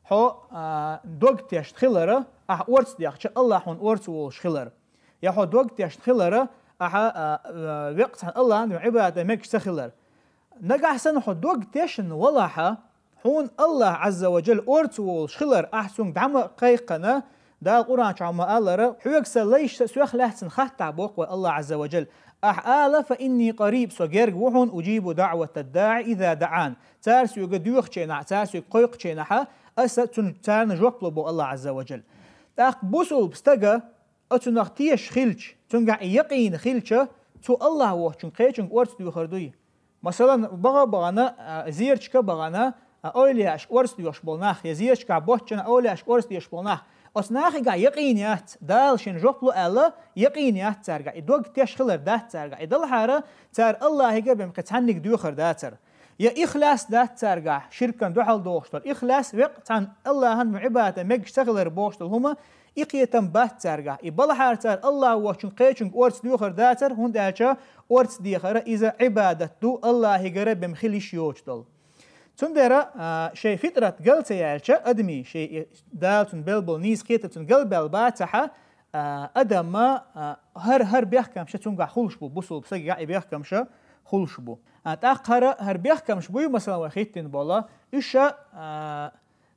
Хьо, а, дог тешна хилара, ахь орца дехча, Аллахь хьуна орца волуш хилар. Я хьо дог тешна хилара, ахьа, а, а, веккъа цхьана Аллахьна дуьхьа Ӏибадат дан мегаш ца хилар. Нагахь санна хьо дог тешна валахьа, хьуна Аллахь Ӏазза ва Джалла орца волуш хилар, ахь цуьнга дӀа ма кхайкхина, Дала Къуръан чохь ма-аллара, хьоьга сан лайш са соьх лаьцна хаттахь боху вай Аллахь Ӏазза ва Джалла. Ахь ала, фа инни къариб, со герга ву хьуна, уджибу даъвата даъи иза даъан. Цара соьга доьхучу хенахь, цара соьга кхойкхучу хенахь, аса цунна, царна жоп ло боху Аллахь Ӏазза ва Джалла. ТӀаккха бусулба стага, оцунах тешаш хилча, цуьнгахь и якъин хилча, цо Аллахь воцчунга кхечуьнга орца доьхур дуй? Масалан, бага а багана, а, зерачка а багана, а, эвлаяашка орца доьхуш болу нах, я зерачкахь боцчунна эвлаяашка орца доьхуш болу нах. Оцу нахехь якъин яц, Дала шен жоп ло аьлла, якъин яц цаьргахь, и дог тешна хилар дац цаьргахь. И далахьара цара Аллахьига бен кхин цхьанниг доьхур дацара. Я ихлас дац цаьргахь, ширкана дуьхьал дохуш долу ихлас, веккъа цхьана Аллахьна Ӏибадат дан мегаш ца хилар бохуш долу хӀума, и кхетам бац цаьргахь. И балахьара цара Аллахь воцчунга кхечуьнга орца доьхур дацара, хӀунда аьлча орца дехар иза Ӏибадат ду, Аллахьигара бен хила йиш йоцуш долу. Цундела, а, шайн фитрат гал ца яьлча, адамийн шайн и Дала цунна белла болу нийса кхетам цунна галбаьлла бацахьа, а, адаман, а, хӀара, хӀара бехкамаш цуьнгахь хуьлуш бу, бусулба стагехь и бехкамаш хуьлуш бу. А, тӀаккха хӀара, хӀара бехкамаш буй, масалан, вай хӀиттина болу, уьш, а,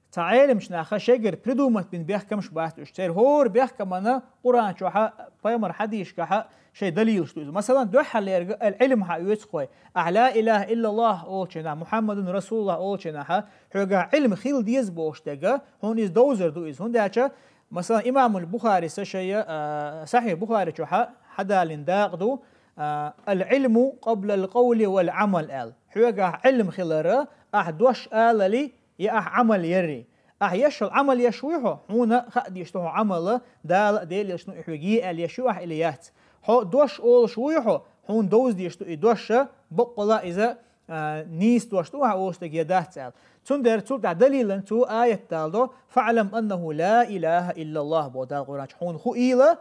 цхьа Ӏеламчу наха шайгара придумать бина бехкамаш бац уьш. Церан хӀора бехкамана Къуръан чохьа, пайхамар хьадисашкахьа шайн далилаш ду иза. Масалан, дуьххьарлерга аль-Ӏилм хьан оьцу кхуй. Ахь ла илаха иллаллах олучу хенахь, Мухьаммадун расулуллах олучу хенахьа, хьоьгахь Ӏилм хила деза бохуш дерг, хьуна иза довзар ду иза. ХӀунда аьлча, масалан, имамул Бухарис шайн, а, Сахьихь Бухари чохьа хьадалийна дакъа ду, а, «Аль-Ӏилму къабла аль-къавли валь-Ӏамал», аьлла. Хьоьгахь Ӏилм хилара, ахь дош алали, я ахь Ӏамал ярри. Ахь еш йолу Ӏамал еш вуй хьо, хьуна хаа дезаш ду хьо Ӏамала, Дала а, Делан Элчано а хьоьга е аьлла еш ю ахь или яц. Хьо дош олуш вуй хьо, хьуна довза дезаш ду и дош, баккъала иза, а, нийса дош ду ахь олуш дерг я дац аьлла. Цундела цул тӀаьхьа далилан цо аят далдо: «ФаӀлам аннаху ла илаха иллаллах», боху Дала Къуръан чу, хьуна хуийла,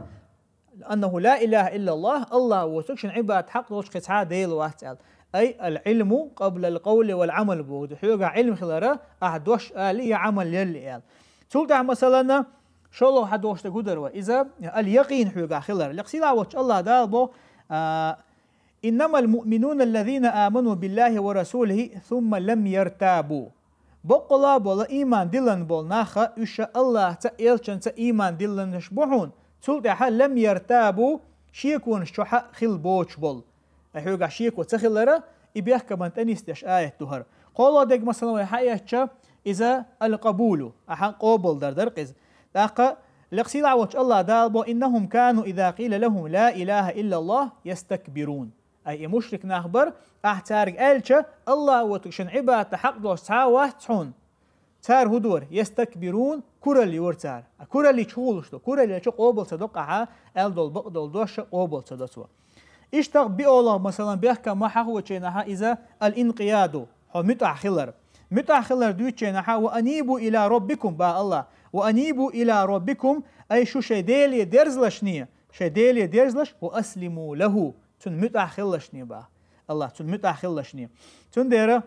«аннаху ла илаха иллаллах», Аллахь воцург шен Ӏибадат хьакъ долуш кхин цхьа а Дела вац аьлла. Ай, «аль-Ӏилму къабла аль-къавли валь-Ӏамал», боху, хьоьгахь Ӏилм хилара, ахь дош али я Ӏамал ялли аьлла. Цул тӀаьхьа, масалана, шолгӀа хьадохуш дерг хӀун дара вай? Иза аль-якъин хьоьгахь хилар. Лекха сийлахьволчу Аллахь Дала боху, а, «Иннамаль муъминуна аллазина аману биллахи ва расулихи, сумма лам яртабу». Баккъала болу, ийман диллина болу наха, уьш Аллахьца, элчанца ийман диллинарш бу хьуна, цул тӀаьхьа лам яртабу, шеконаш чохьа хила боцуш болу. Ай хьоьгахь шеко ца хилара, и бехкаман тӀенисдеш аят ду хӀара. КхоалгӀа дерг, масалан, вай хьаэцча, иза аль-къабулу, ахьа къобалдар дара-кх иза. ТӀаккха лекха сийлахьволчу Аллахь Дала боху: «Иннахум кану иза къила лахум ла илаха иллаллах, ястакбирун». Ай, и мушрик нах бара, ахь цаьрга аьлча, Аллахь воцург шен Ӏибадат дан хьакъ долуш цхьа а вац хьуна. Цара хӀун дора? Ястакбирун, куралла йора цара. А куралла йича хӀун хуьлуш ду? Куралла йича къобал ца до-кх ахьа, аьлла долу бакъдолу дош а къобал ца до цо. Иштта биолог, масалан, бехкам ма хьахоченахьа иза аль-инкъияду, хьо муьтӀахь хилар. МуьтӀахь хилар дуьйченахьа ва анибу иля роббикум ба Аллах. Ва анибу иля роббикум, ай шу шай Деле дерзлашне, шай Деле дерзлаш, ва аслиму лаху, цун муьтӀахь хилалашне ба Аллах, цун муьтӀахь хилалашне. Цундера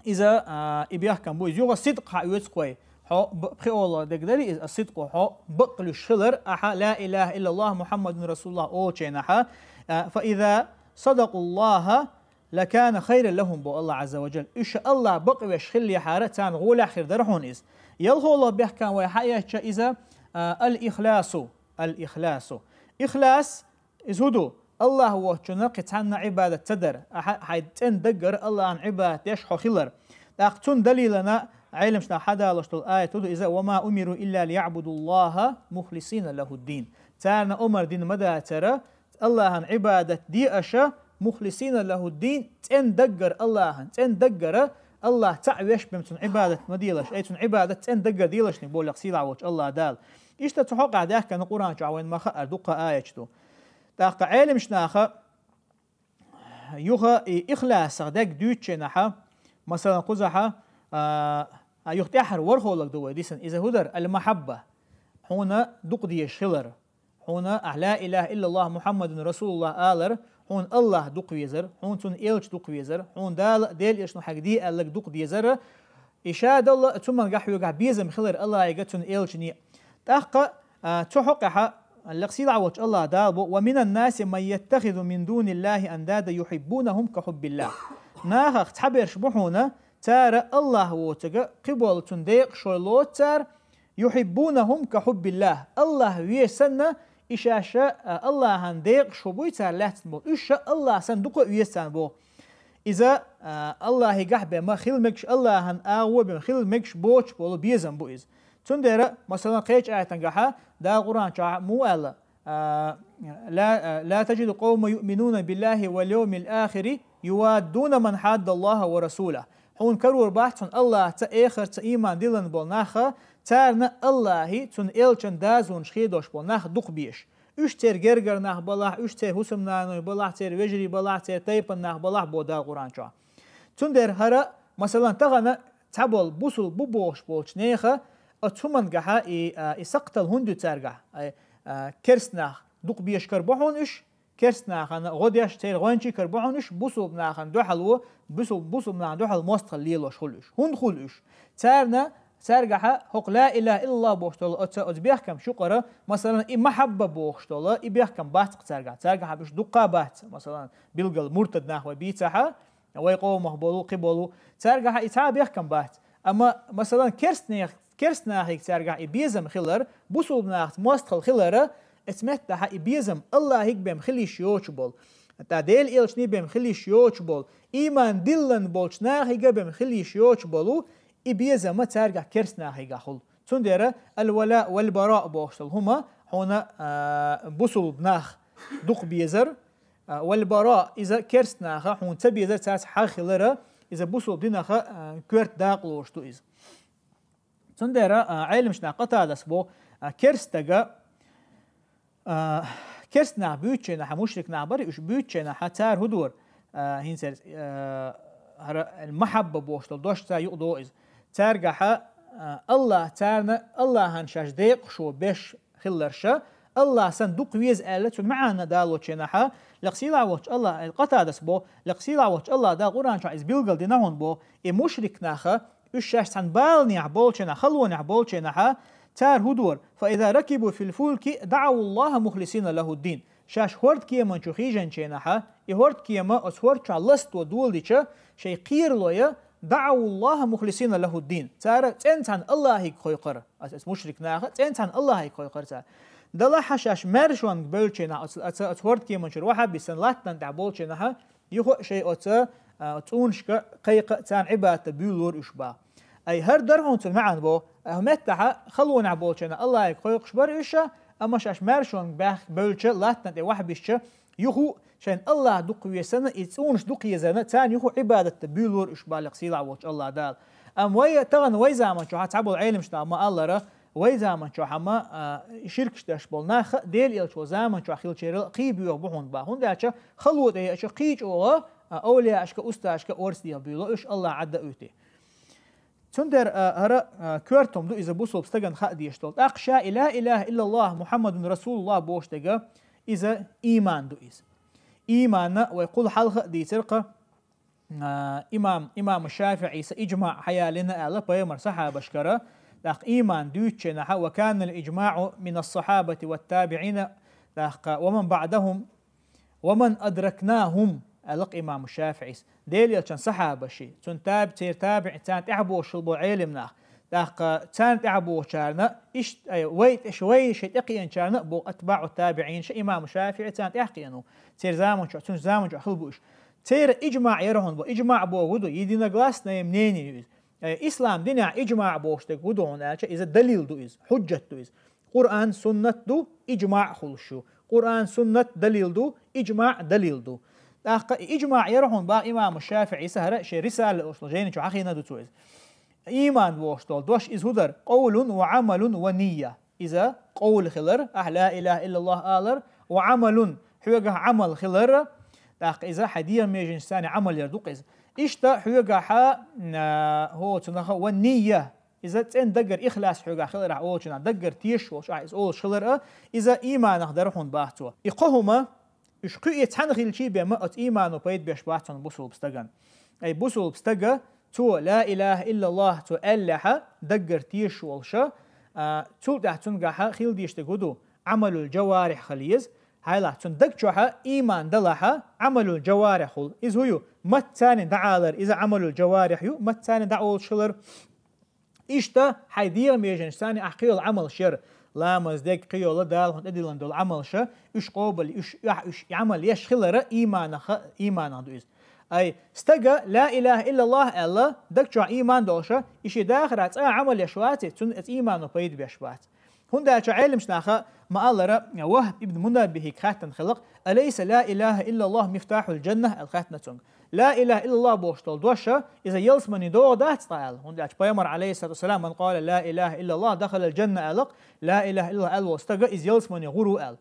иза, а, и бехкам бу, иза юха сидкъ хьа оьцу кхой. Хьо б-, пхиола дегдари иза, а сидкъу хьо бакълуьш хилар, ахьа ла илаха иллаллах Мухаммадун Расулуллах олченахьа. А, фа иза садакъуллаха лакана хайран лахум бо Аллах Азза ва Джалла. Уьш Аллах бакъвеш хиллехьара, царна гӀолехь хир дара хьуна иза. Ялхолла бехкам вай хьаэчча иза, а, аль-ихласу, аль-ихласу. Ихлас, иза хӀу ду? Аллах воцчунна кхин цхьанна Ӏибадат ца дар. Ахьа хьай цӀен даггара Аллахьан Ӏибадат деш хьо хилар. ТӀаккха цун далилана Ӏелимшна хьадалош долу аят хӀу ду иза: «Ва ма умиру илля лиябудуллаха мухлисина лахуддин». Царна омар дина ма дацара, Аллахьан Ӏибадат де аша, мухлисина лахуддин, цӀен даггара Аллахьан, цӀен даггара Аллах цхьаъ веш бен цун Ӏибадат ма делаш, ай цун Ӏибадат цӀен даггара делашни болех сийлахь волчу Аллах Дала. Иштта цу хьокъехь даьхкина Къуран чохь вайн ма хаара дуккха аяташ ду. ТӀаккха Ӏелимшнаха юха и ихласах дег дуьйцученахьа, масалан, кхузахьа, а, а, юха тӀаьххьара ворхӀолаг ду вай дисан, иза хӀу дара, аль-махьабба, хьуна дукха дезаш хилар. Хьуна ахь ла илаха иллаллах Мухаммадун Расулуллах алар, хьуна Аллах дукха везар, хьуна цунна элча дукха везар, хьуна Дала, Дела элчано хьайга де аьлларг дукха дезар, и ша долла цу мангахь хьоьгахь безам хилар Аллахьига, цунна элчане. ТӀаккха, а, цу хьокъехьа, лекха сийлахь волчу Аллах Дала бо: «Ва минан наси ман яттахизу мин дуниллахи андада юхиббунахум ка хуббиллах». Нахах цхьаберш бу хьуна, цара Аллах воцург кхиболу цунна декъашхой лоцу цара, «Юхиббунахум ка хуббиллах». Аллах веза санна, и шаьш, а, Аллахьан декъаш хӀу буй цара лаьцна болу. Уьш ша Аллах санна дукха а веза царна боху. Иза, а, Аллахьигахь бен ма хила мегаш, Аллахьан агӀо бен хила мегаш боцуш болу безам бу иза. Цундела, масалан, кхечу аятангахьа Дала Къуран чохь муха аьлла, а, ла, а, «Ла таджиду къовман юъминуна биллахи вал йовмил ахири юваддуна ман хьадда Аллаха ва расулах». Хьуна карор бац хьуна Аллахца, эхарца ийман диллина болу наха, царна Аллахьи, цунна элчан дазонаш хедош болу нах дукха беш. Уьш церан гергара нах балахь, уьш церан хӀусамнаной балахь, церан вежарий балахь, церан тайпан нах балахь бо Дала Къуран чохь. Цундела хӀара, масалан, тахана цхьаболу бусул бу бохуш болчу неха, оцу хӀумангахьа и, а, и сакхтал хӀунда ю цаьргахь? Ай, а, керст нах дукха беш кара бу хьуна уьш, керст нахана гӀо деш, церан гӀоьнчий кара бу хьуна уьш, бусул нахана дуьхьал во, бусул, бусул нахана дуьхьал мостагӀалла лелош хуьлу уьш. ХӀунда хуьлу уьш? Царна, цаьргахьа хӀокху ла илаха иллаллах бохуш долу оцу, оцу бехкам шукъара, масалан, и махьабба бохуш долу, и бехкам бац-кх цаьргахь. Цаьргахьа уьш дуккха а бац, масалан, билггал муртад нах вай бийцахьа, вай къомах болу, кхин болу. Цаьргахьа и цхьа а бехкам бац. Амма, масалан, керст нех-, керст нахига цаьргахь и безам хилар, бусулба нахаца мостагӀалла хилара, эцу меттахьа и безам Аллахьига бен хила йиш йоцуш болу, тӀа Дела элчане бен хила йиш йоцуш болу, ийман диллина болчу нахига бен хила йиш йоцуш болу, и безам цаьргахь керст нахига хуьлу. Цундела аль-вала валь-бара бохуш долу хӀума хьуна, а, бусулба нах дукха безар, а, валь-бара, иза керст наха хьуна ца безар, цаьрца хьагӀ хилара, иза бусулба динаха, а, коьрта дакъалош ду иза. Цундела, а, Ӏелимаш нах Къатадас бо, а, керст стага, а, керст нах буьйцученахьа, мушрик нах бара, уьш буьйцученахьа, цара хӀу дора, а, хӀинца, а, хӀара махьабба бохуш долу дош цара юкъадо иза. Цаьргахьа, а, Аллах, царна Аллахьан шаьш декъашо беш хилларша, Аллах сан дукха веза аьлла, цуьнан маьӀна далоченахьа, лекха сийлахь волчу Аллах, Къатадас бо, лекха сийлахь волчу Аллах Дала Къуран чохь иза билгал дина хьуна бо, и мушрик наха, уьш шаьш цхьана баланехь болченахь, халонехь болченахьа, цара хӀу дора, фа иза ракибу фил фулки даӀавуллаха мухлисина лахуддин. Шаьш хӀорд кеман чу хийжанченахьа, и хӀорд кема оцу хӀорд чохь ласто доладича, шайн кхералоя, даӀавуллаха мухлисина лахуддин. Цара цӀен цхьана Аллахьига кхойкхара. Ас, ас мушрик наха, цӀен цхьана Аллахьига кхойкхара цара. Далахьа шаьш маьршонга бевлченахь оцу, оцу, оцу хӀорд кеман чуьра вахьабистан латтана тӀехь болченахьа, юха а шайн оцу, а, цӀунашка кхайкха а царна Ӏибадата буьйлалора уьш баха. Ай, хӀара дара хьуна цуьнан маьӀна бо, а, меттахьа халонехь болченахь Аллахьига кхойкхуш бара уьш, амма шаьш маьршонга баьхка бевлча, латтана тӀе вахьабисча, юха а шайн Аллах дукха везана, и цӀунаш дукха езана, царна юха а Ӏибадата буьйлалора уьш баха лекха сийлахь волчу Аллах Дала. Амма вай, тахана вай заман чохь цхьаболу Ӏелимаш наха ма-аллара, Вай заман чохь хьама, а, ширкаш деш болу нах а Дела элча волу заман чохь хилчерал кхий боьха бу хьуна бах. ХӀунда аьлча хало тӀе еача кхий чӀогӀа, а, овлияашка, устазашка орца дегӀа буьйло, уьш Аллах Ӏадда уьйти. Цундела, а, хӀара, а, коьртум ду иза бусулба стагана хаа дезаш долу. ТӀаккха ша и ла илаха иллаллах Мухаммадун Расулуллах бохуш дерг иза ийман ду иза. Ийманна вай кхул хьалха а дийцира кха, а, имам, имам ШафиӀис иджмаъ хьаялина аьлла пайхамар сахьабашкара, тӀаккха ийман дуьйцучу хенахь, ва канал иджмаъу минас сахьабати ват табиӀина, тӀаккха ва ман баъдахум, ва ман адракнахум, аьлла кха имам ШафиӀис. Дела элчан сахьабаши, цуьнан таби-, церан табиӀи, царна тӀаьхьа бохуш хилла болу Ӏелам нах, тӀаккха царна тӀаьхьа бохучарна, иштта, ай, вай тӀе, ш-, вай шайн тӀекхиъначарна а боху атбаъу табиӀин ша имам ШафиӀи царна тӀаьхьа кхиъна ву. Церан заман чохь, цуьнан заман чохь хилла бу уьш. Церан иджмаъ яра хьуна боху. Иджмаъ боху хӀун ду, единогласное мнение ю иза. Э, ислам динехь иджмаъ бохуш дерг хӀун ду хьуна аьлча, иза далил ду иза, хьуджат ду иза. Къуръан, суннат ду, иджмаъ хуьлуш ю. Къуръан, суннат далил ду, иджмаъ далил ду. ТӀаккха и иджмаъ яра хьуна бах имам ШафиӀис хӀара шен рисала олуш долу жайни чу хьахийна ду цо иза. Ийман бохуш долу дош иза хӀун дара? Къовлун ва Ӏамалун ва нийя. Иза къовл хилар, ахь ла илаха иллаллах алар, ва Ӏамалун, хьоьгахь Ӏамал хилар, тӀаккха иза хьайн дегӀан меженашца Ӏамал яр ду-кх иза. Иштта хьоьгахь, а, хӀоцунах ва нийя, иза цӀена даггара ихлас хьоьгахь хилар ахь олучунах, даггара тешаш волуш ахь иза олуш хилар а, иза ийманах дара хьуна бах цо. И кхо хӀума, уьш кхуье цхьаьна хилчий бен ма оцу иймано пайда беш бац хьуна бусулба стагана. Ай, бусулба стага цо ла илаха иллаллах цо аьллехьа, даггара тешаш волуша, а, цул тӀаьхьа цуьнгахьа хила дийш дерг хӀун ду, Ӏамалул джаварихь хила еза, хьайлахь цуьнан даг чохьа ийман далахьа, Ӏамалул джаварихь хуьлу. Иза хӀун ю? Маттаца дӀаалар, иза Ӏамалул джаварихь ю, маттаца дӀаолуш хилар. Иштта хьайн дегӀан меженашца ахь кхийолу Ӏамалш яра, ламаз дерг, кхийолу Дала хьуна тӀедиллина долу Ӏамалша, уьш къобал, уьш, уьш, уьш Ӏамал еш хилара ийманах, ийманах ду иза. Ай, стага ла илаха иллаллах аьлла, даг чохь ийман долуша, и шен дахарехь цкъа а Ӏамал еш ваций, цунна оцу иймано пайда беш бац. ХӀунда аьлча Ӏелимчу наха ма-аллара, Вахб ибн Мунаббихига хаьттина хилла-кх, алайса ла илаха иллаллах мифтахул джаннах аьлла хаьттина цуьнга. Ла илаха иллаллах бохуш долу доша, иза ялсамани догӀа дац ткъа аьлла. ХӀунда аьлча пайхамар, алайхиссалату вассалам, ман къала ла илаха иллаллах, дахалал джанна аьлла-кх, ла илаха иллаллах аьлла волу стага иза ялсамани гӀур ву аьлла.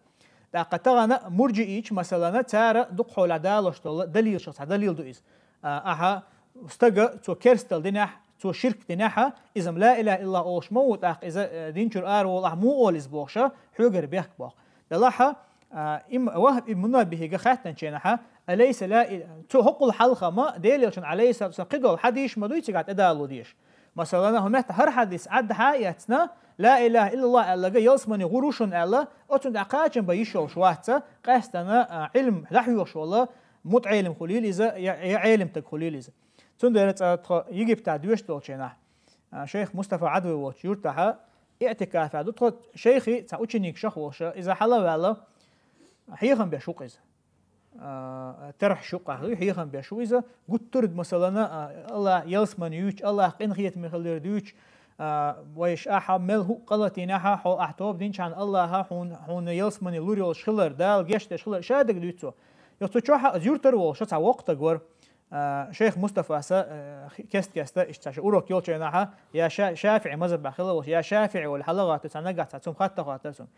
ТӀаккха тахана мурджиича, масалана, цара дукха хьолахь далош долу далилшах цхьа далил ду иза. А, ахьа, стага цо керстал динехь, цо ширк динехьа, иза ла илаха иллаллах олуш ма ву, тӀаккха иза, э, дин чуьра ара волу ахь муха олу иза бохуша, хьоьгара бехк боху. Делахьа, а, им-, Вахб ибн Мунаббихига хаьттинчу хенахьа, алайса ла и-, цо хӀокхул хьалха ма, Дела элчан, алайхиссалату вассалам, кхидолу хьадисаш ма дуй цигахь тӀедало дезаш. Масалана, хӀун метта хӀара хьадис Ӏадда хьа а эцна, ла илаха иллаллах аьллага ялсамани гӀур ву шуна аьлла, оцунна тӀе кхачам бан йиш йолуш вац, къаьстана, а, Ӏилм дӀахьоьхуш волу мутаӀелим хуьлийла иза, я, я Ӏелим стаг хуьлийла иза. Цундела цкъа тхо Египтехь доьшуш долчу хенахь, а, шайх Мустафа Ӏадвай волчу юьртахьа иӀтикафехь ду тхо, шайхи цхьа ученикашах волуша, иза хьала а ваьлла, хьехам беш ву-кх иза. А, терхьаш юккъехь ду, хьехам беш ву иза, гуттар а, масалана, а, Аллах ялсамани юьйцу, Аллах къинхетаме хилар дуьйцу, а, вайша ахьа мел хӀуъа къа латийнехьа, хьо ахь тоба динчхьана Аллаха хьуна, хьуна ялсамани лур йолуш хилар, Дала гечдеш хилар, ша дерг дуьйцу цо. Йо, цу чохьа иза юьртара волуша цхьа воккха стаг вара. А, шайх Мустафас, а, хи-, кест-кеста, иштта цхьа ша урок йолчу хенахьа, я ша-, шафиӀи мазхабехь хилла волуш, я шафиӀи волу хьала а гӀоттура, цхьа нагахь цхьа цунна хатта хоттура цунна.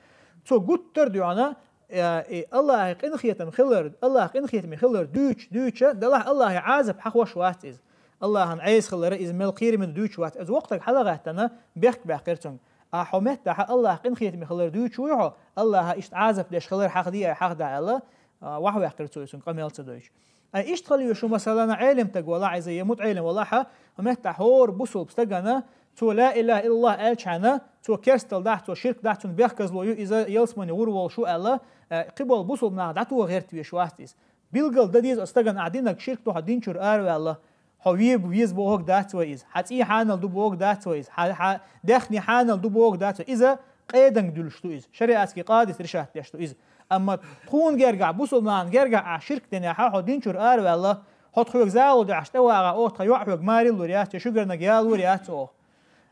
Цо гуттар а дуьхьана, а, и Аллахьи къинхетам хилар, Аллах къинхетаме хилар дуьйцу, дуьйцу, делахь Аллахьи Ӏазап хьахош вац иза. Аллахьан Ӏеса хилара иза мел кхераме ду дуьйцуш вац. Иза воккха стаг хьала а гӀаьттина, бехк баьккхира цуьнга. А хьо меттахьа Аллах къинхетаме хилар дуьйцуш вуй хьо, Аллахьа иштта Ӏазап деш хилар хьахадий ай, хьахада аьлла, а, вахьваьккхира цо иза, цуьнга къамел ца дойчу. Ай, иштта хила везаш ву, масалана, Ӏелим стаг валахь иза, я мутаӀелим валахьа, хӀун меттахь хӀора бусулба стагана, цо ла илаха иллаллах аьлчхьана, цо керстал дахь, цо ширк дахь, цунна бехказло ю, иза ялсамани гӀур волуш ву аьлла, э, кхиболу бусулба нах дӀатоха гӀерта веш вац иза. Билггал дан деза оцу стагана ахь динарг ширк ду, хьо дин чуьра араваьлла, хьо ве-, веза бохург дац вай иза, хьан цӀий хьанал ду бохург дац вай иза, хьан, хьан даьхни хьанал ду бохург дац вай. Иза къеданга дуьллуш ду иза, шариатский къадица решат деш ду иза. Амма тхуна гергахь, бусулба нахана гергахь ахь ширк динехьа, хьо дин чуьра араваьлла, хьо тхоьга загӀул деш тӀевагӀа, оха тхан йоӀ хьоьга маре лур яц, я шуьгарниг ялор яц оха.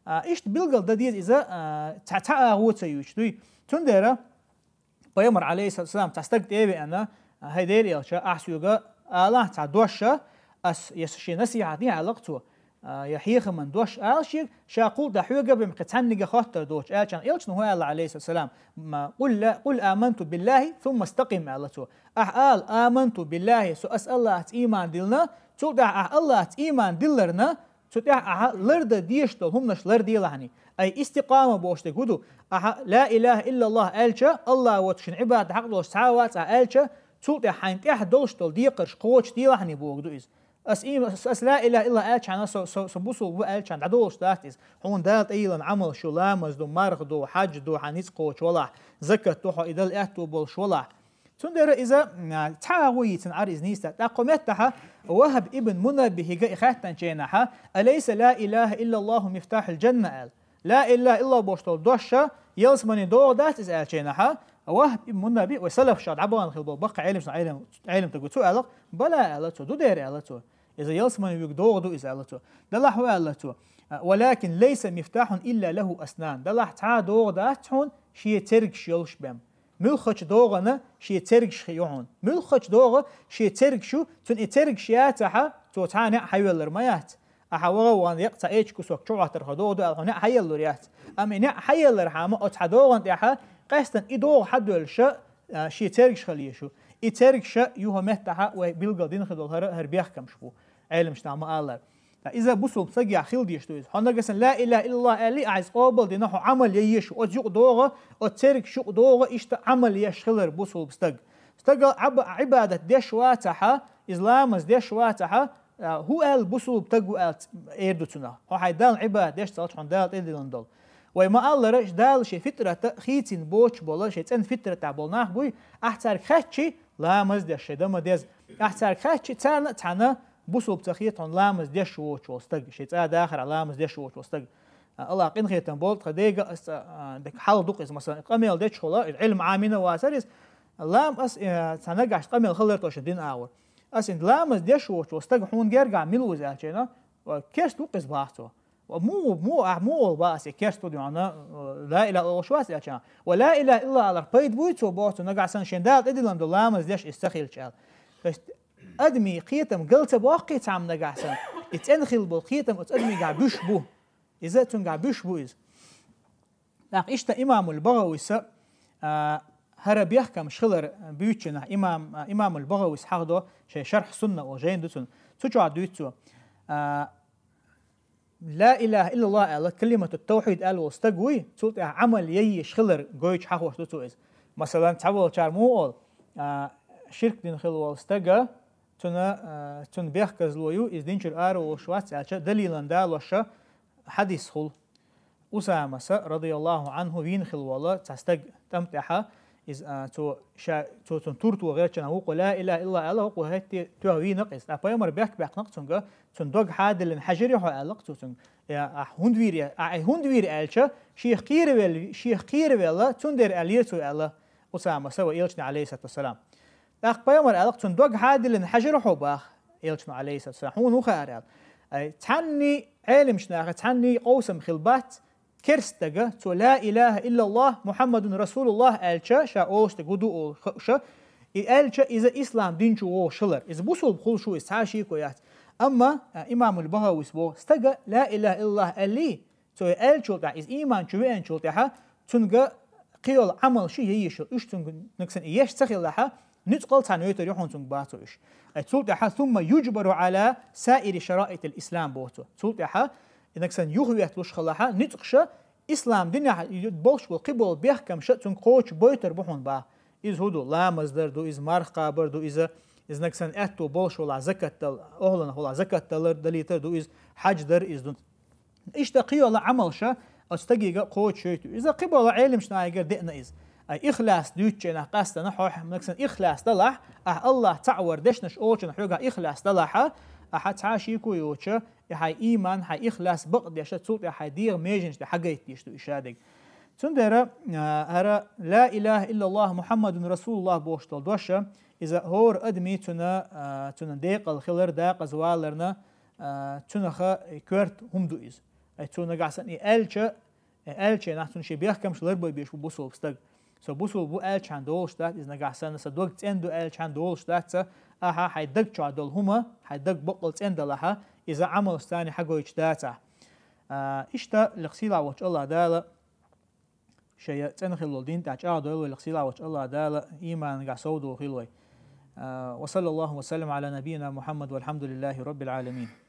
А, иштта билггал дан деза иза, а, цхьа, цхьа агӀо ца юьйцуш дуй. Цундела пайхамар, алейхиссалату вассалам, цхьа стаг тӀе а веана, а, хӀай Делан элча, ахь соьга алахь цхьа дош, ас, я шен насихьат дехьа аьлла-кх цо, а, я хьехаман дош ала шега, ша кхул тӀехь хьоьга бен кхин цхьаннега хоттар доцуш, аьлча, элчано хӀун аьлла, Ӏалайхиссалам, ма, къул ла, къул аманту биллахи, сумма стакъим, аьлла цо. Ахьа ала, аманту биллахи, со ас Аллахьца ийман диллина, цул тӀаьхьа ахьа Аллахьца ийман дилларна, цу тӀаьхьа ахьа лардан дезаш долу хӀуманаш ларделахьний. Ай истикъама бохуш дерг хӀун ду? Ахьа ла илаха иллаллах аьлча, Аллах воцчун Ӏибадат хьакъ долуш цхьа а вац ахьа аьлча, цул тӀаьхьа хьайна тӀехь долуш долу декхарш кхочушделахьний бохург ду иза. Ас, ас ла илаха иллаллах аьлча, со, со, со бусулба ву аьлча, дӀадолуш дац иза. Хьуна Дала тӀейиллина Ӏамалш ю, ламаз ду, марха ду, хьаьж ду, хьан ницкъ кхочу валахь, закат ду, хьо и дала аьтту болуш валахь. Цундела иза, м, цхьа а гӀо йийцина Ӏара иза нийса. ТӀаккха кху меттахьа Вахаб ибн Мунаббихига и хаьттинчу хенахьа, «Алайса ла илаха иллаллаху мифтахьул джанна?» аьлла. Ла илаха иллаллах бохуш долу дош ша ялсамане догӀу дац иза аьлча хенахьа, Вахаб ибн Мунаббих, вай салаф ша дӀабахана хила болу баккхий Ӏелам, Ӏелам, Ӏелам таг ву, цо аьлла, «Бала», аьлла цо, «ду дера», аьлла цо. Иза ялсамане вуьгу догӀу ду иза, аьлла цо. Далахь ву, аьлла цо. «Валакин лайса мифтахьун илла лаху аснан». Далахь цхьа а догӀу дац хьуна шен цергаш йолуш бен. Муьлххачу догӀана шен цергаш хи ю хьуна. Муьлххачу догӀа шен цергаш ю, цуьнан и цергаш яцахьа, цо цхьа а неӀ хьаеллар ма яц. Ахьа ваха а вахана, еккъа цхьа эчу кусок чу Ӏоттар хьо догӀу ду аьлла, хьо неӀ хьаеллар яц. Амма и неӀ хьаеллархьама, оцу хьан догӀан тӀехьа, къаьстина и догӀа хьадоьллуша, а, шен цергаш хила езаш ю. И цергаш ю хьо меттахьа вай билгал дина хи долу хӀара, хӀара бехкамаш бу. Ӏелам шна ма аллара. Ткъа иза бусулба стагехь хила дезаш ду иза. Хьо нагахь санна ла илаха иллаллах аьлли, ахьа иза къобал дина, хьо Ӏамал ян езаш ву. Оцу юкъа догӀа, оцу цергаш юкъа догӀа, иштта Ӏамал еш хилар бусулба стаг. Стагал Ӏаба-, Ӏибадат деш вацахьа, иза ламаз деш вацахьа, а, хӀун аьлла бусулба стаг ву аьлла ц-, эр ду цунах. Хьо хьайн Далла Ӏибадат деш ца хилча, хьуна Дала тӀедиллина долу. Вай ма-аллара, Дала шен фитратах хийцина боцуш болу, шен цӀена фитратехь болу нах буй, ахь цаьрга хаьттичи, ламаз деш шайн дан ма деза. Ахь цаьрга хаьттичи, царна а цхьаьна бусулба ца хета хьуна ламаз деш воцуш волу стаг, шен цӀа дахарехь ламаз деш воцуш волу стаг. А, Аллах къинхетам болу тхан дега, ас цӀа, а, дерг хьал ду-кх иза, масала, къамел дечухула, иза Ӏилма Ӏамийна а вацара иза. Лам ас, э, цхьа нагахь къамел хилар тхо шун дин агӀор. Ас и ламаз деш воцуш волу стаг хьуна гергахь мила ву иза аьлча, керста ву-кх иза бах цо. Ва муха, муха, ахь муха олу бах ас, и керста ву дуьхьал, ла илаха иллаллах олуш вац аьлча. Ва ла илаха иллаллах алар пайда буй цо боху цо нагахь санна шен Дала тӀедиллина долу ламаз деш иза ца хилча аьлла. То есть адамийн кхетам гал ца боккхий цхьамма нагахь санна, и цӀена хила болу кхетам оцу адамигахь буьш бу. Иза цуьнгахь буьш бу иза. ТӀаккха иштта имамул БагӀавис а, а, хӀара бехкамаш хилар буьйцучунах имам, а, имамул БагӀавис хьахдо шайн Шарх Сунна олу жайна ду цунна. Цу чохь дуьйцу цо, а, ла илаха иллаллах аьлла, калимату тавхьид аьлла волу стаг вуй, цул тӀаьхьа Ӏамал яйеш хилар гойтуш хьахош ду цо иза. Масалан, цхьаволчара муха олу, а, ширк дина хила волу стага, цуьнан, а, цуьнан бехказло ю, иза дин чуьра ара волуш вац аьлча, далилан далоша хьадис хуьлу. Усамаса, радияллаху анху, вийна хила волу цхьа стаг тӀам тӀехьа, иза, а, цо ша, цо цунна тур тохийча, вукхо ла илаха иллаллах аьлла, вукхо хӀетте тоьхна вийна-кх иза. Ткъа пайхамар бехк баьккхина-кх цуьнга, цуьнан дог хьаделлина хьаьжира хьо аьлла-кх цо цуьнга. Я, ахь хӀунда вийри, ахь хӀунда вийри аьлча, шех кхеравелла, шех кхеравелла, цундела аьллера цо аьлла, Усамаса вайн элчане, алейхиссалату вассалам. ТӀаккха пайхамар аьлла-кх, цуьнан дог хьаделлина хьаьжира хьо бах, элчано, алейхиссалату вассалам, хьуна ву хаьара аьлла. Ай, цхьанний Ӏеламчу наха, цхьанний къовсам хила бац, керста стага, цо ла илаха иллаллах, Мухаммадун расулуллах аьлча, ша олуш дерг хӀун ду олуш хууша, и аьлча, иза ислам дин чу вогӀуш хилар. Иза бусулба хуьлуш ву, иза цхьа а шеко яц. Амма, а, имамул БагӀавис боху, стага ла илаха иллаллах аьллий, цо и аьллачул тӀаьхьа, иза ийман чу веанчул тӀаьхьа, цуьнга кхин йолу Ӏамал ши яйиш йолу, уьш цуьнга нагахь санна и еш ца хилахьа, нуьцкъала цхьаьна войтур ю хьуна цуьнга бах цо уьш. Ай, цул тӀаьхьа, сумма юджбару Ӏала саири шараитил ислам боху цо. Цул тӀаьхьа, и нагахь санна юхаветталуш хилахьа, нуьцкъаша ислам динехь болуш болу кхин болу бехкамаша цуьнга кхочуш бойтур бу хьуна бах. Иза хӀун ду? Ламаз дар ду, иза марха кхабар ду, иза, иза нагахь санна аьтто болуш волахь закат дала, охӀланах волахь закат далар, далийтар ду иза, хьаьж дар иза ду. Иштта кхин йолу Ӏамалша оцу стагига кхочушйойту. Иза кхин болу Ӏеламчу нахагара деана иза. Ай, ихлас дуьйцучу нах къастана хьо, нагахь санна ихлас далахь, ахь Аллах цхьаъ вар дешнаш олучунах хьоьгахь ихлас далахьа, ахьа цхьа а шеко йоцуша, и хьайн ийман, хьайн ихлас бакъдеша, цул тӀе хьайн дегӀан меженаш тӀе хьагайта дезаш ду и шадерг. Цундела, а, хӀара ла илаха иллаллах Мухаммадун расулуллах бохуш долу доша, иза хӀора адамийн цуьнан, а, цуьнан декъала хилар, дакъаза валарна, а, цуьнаха коьрта хӀума ду иза. Ай, цо нагахь санна и аьлча, э, аьлча нах цунна шен бехкамаш ларбан безаш бу бусулба стаг. Со бусулба ву аьлча хьан долуш дац, иза нагахь санна сан дог цӀена ду аьлча хьан долуш дац, ца, ахьа хьайн даг чохь долу хӀума, хьайн даг бакъал цӀена далахьа, Иза Ӏамал сцани хьагойч дацахь. А, ишта лехсила вач Алла Дала, шая цӀена хилла дин тӀа чӀагӀдойла лехсила вач Алла Дала, иманга совдул хилвай. А, ва саллаллаху ва саллам ала набийина Мухаммад валхамдулиллахи раббил аламин.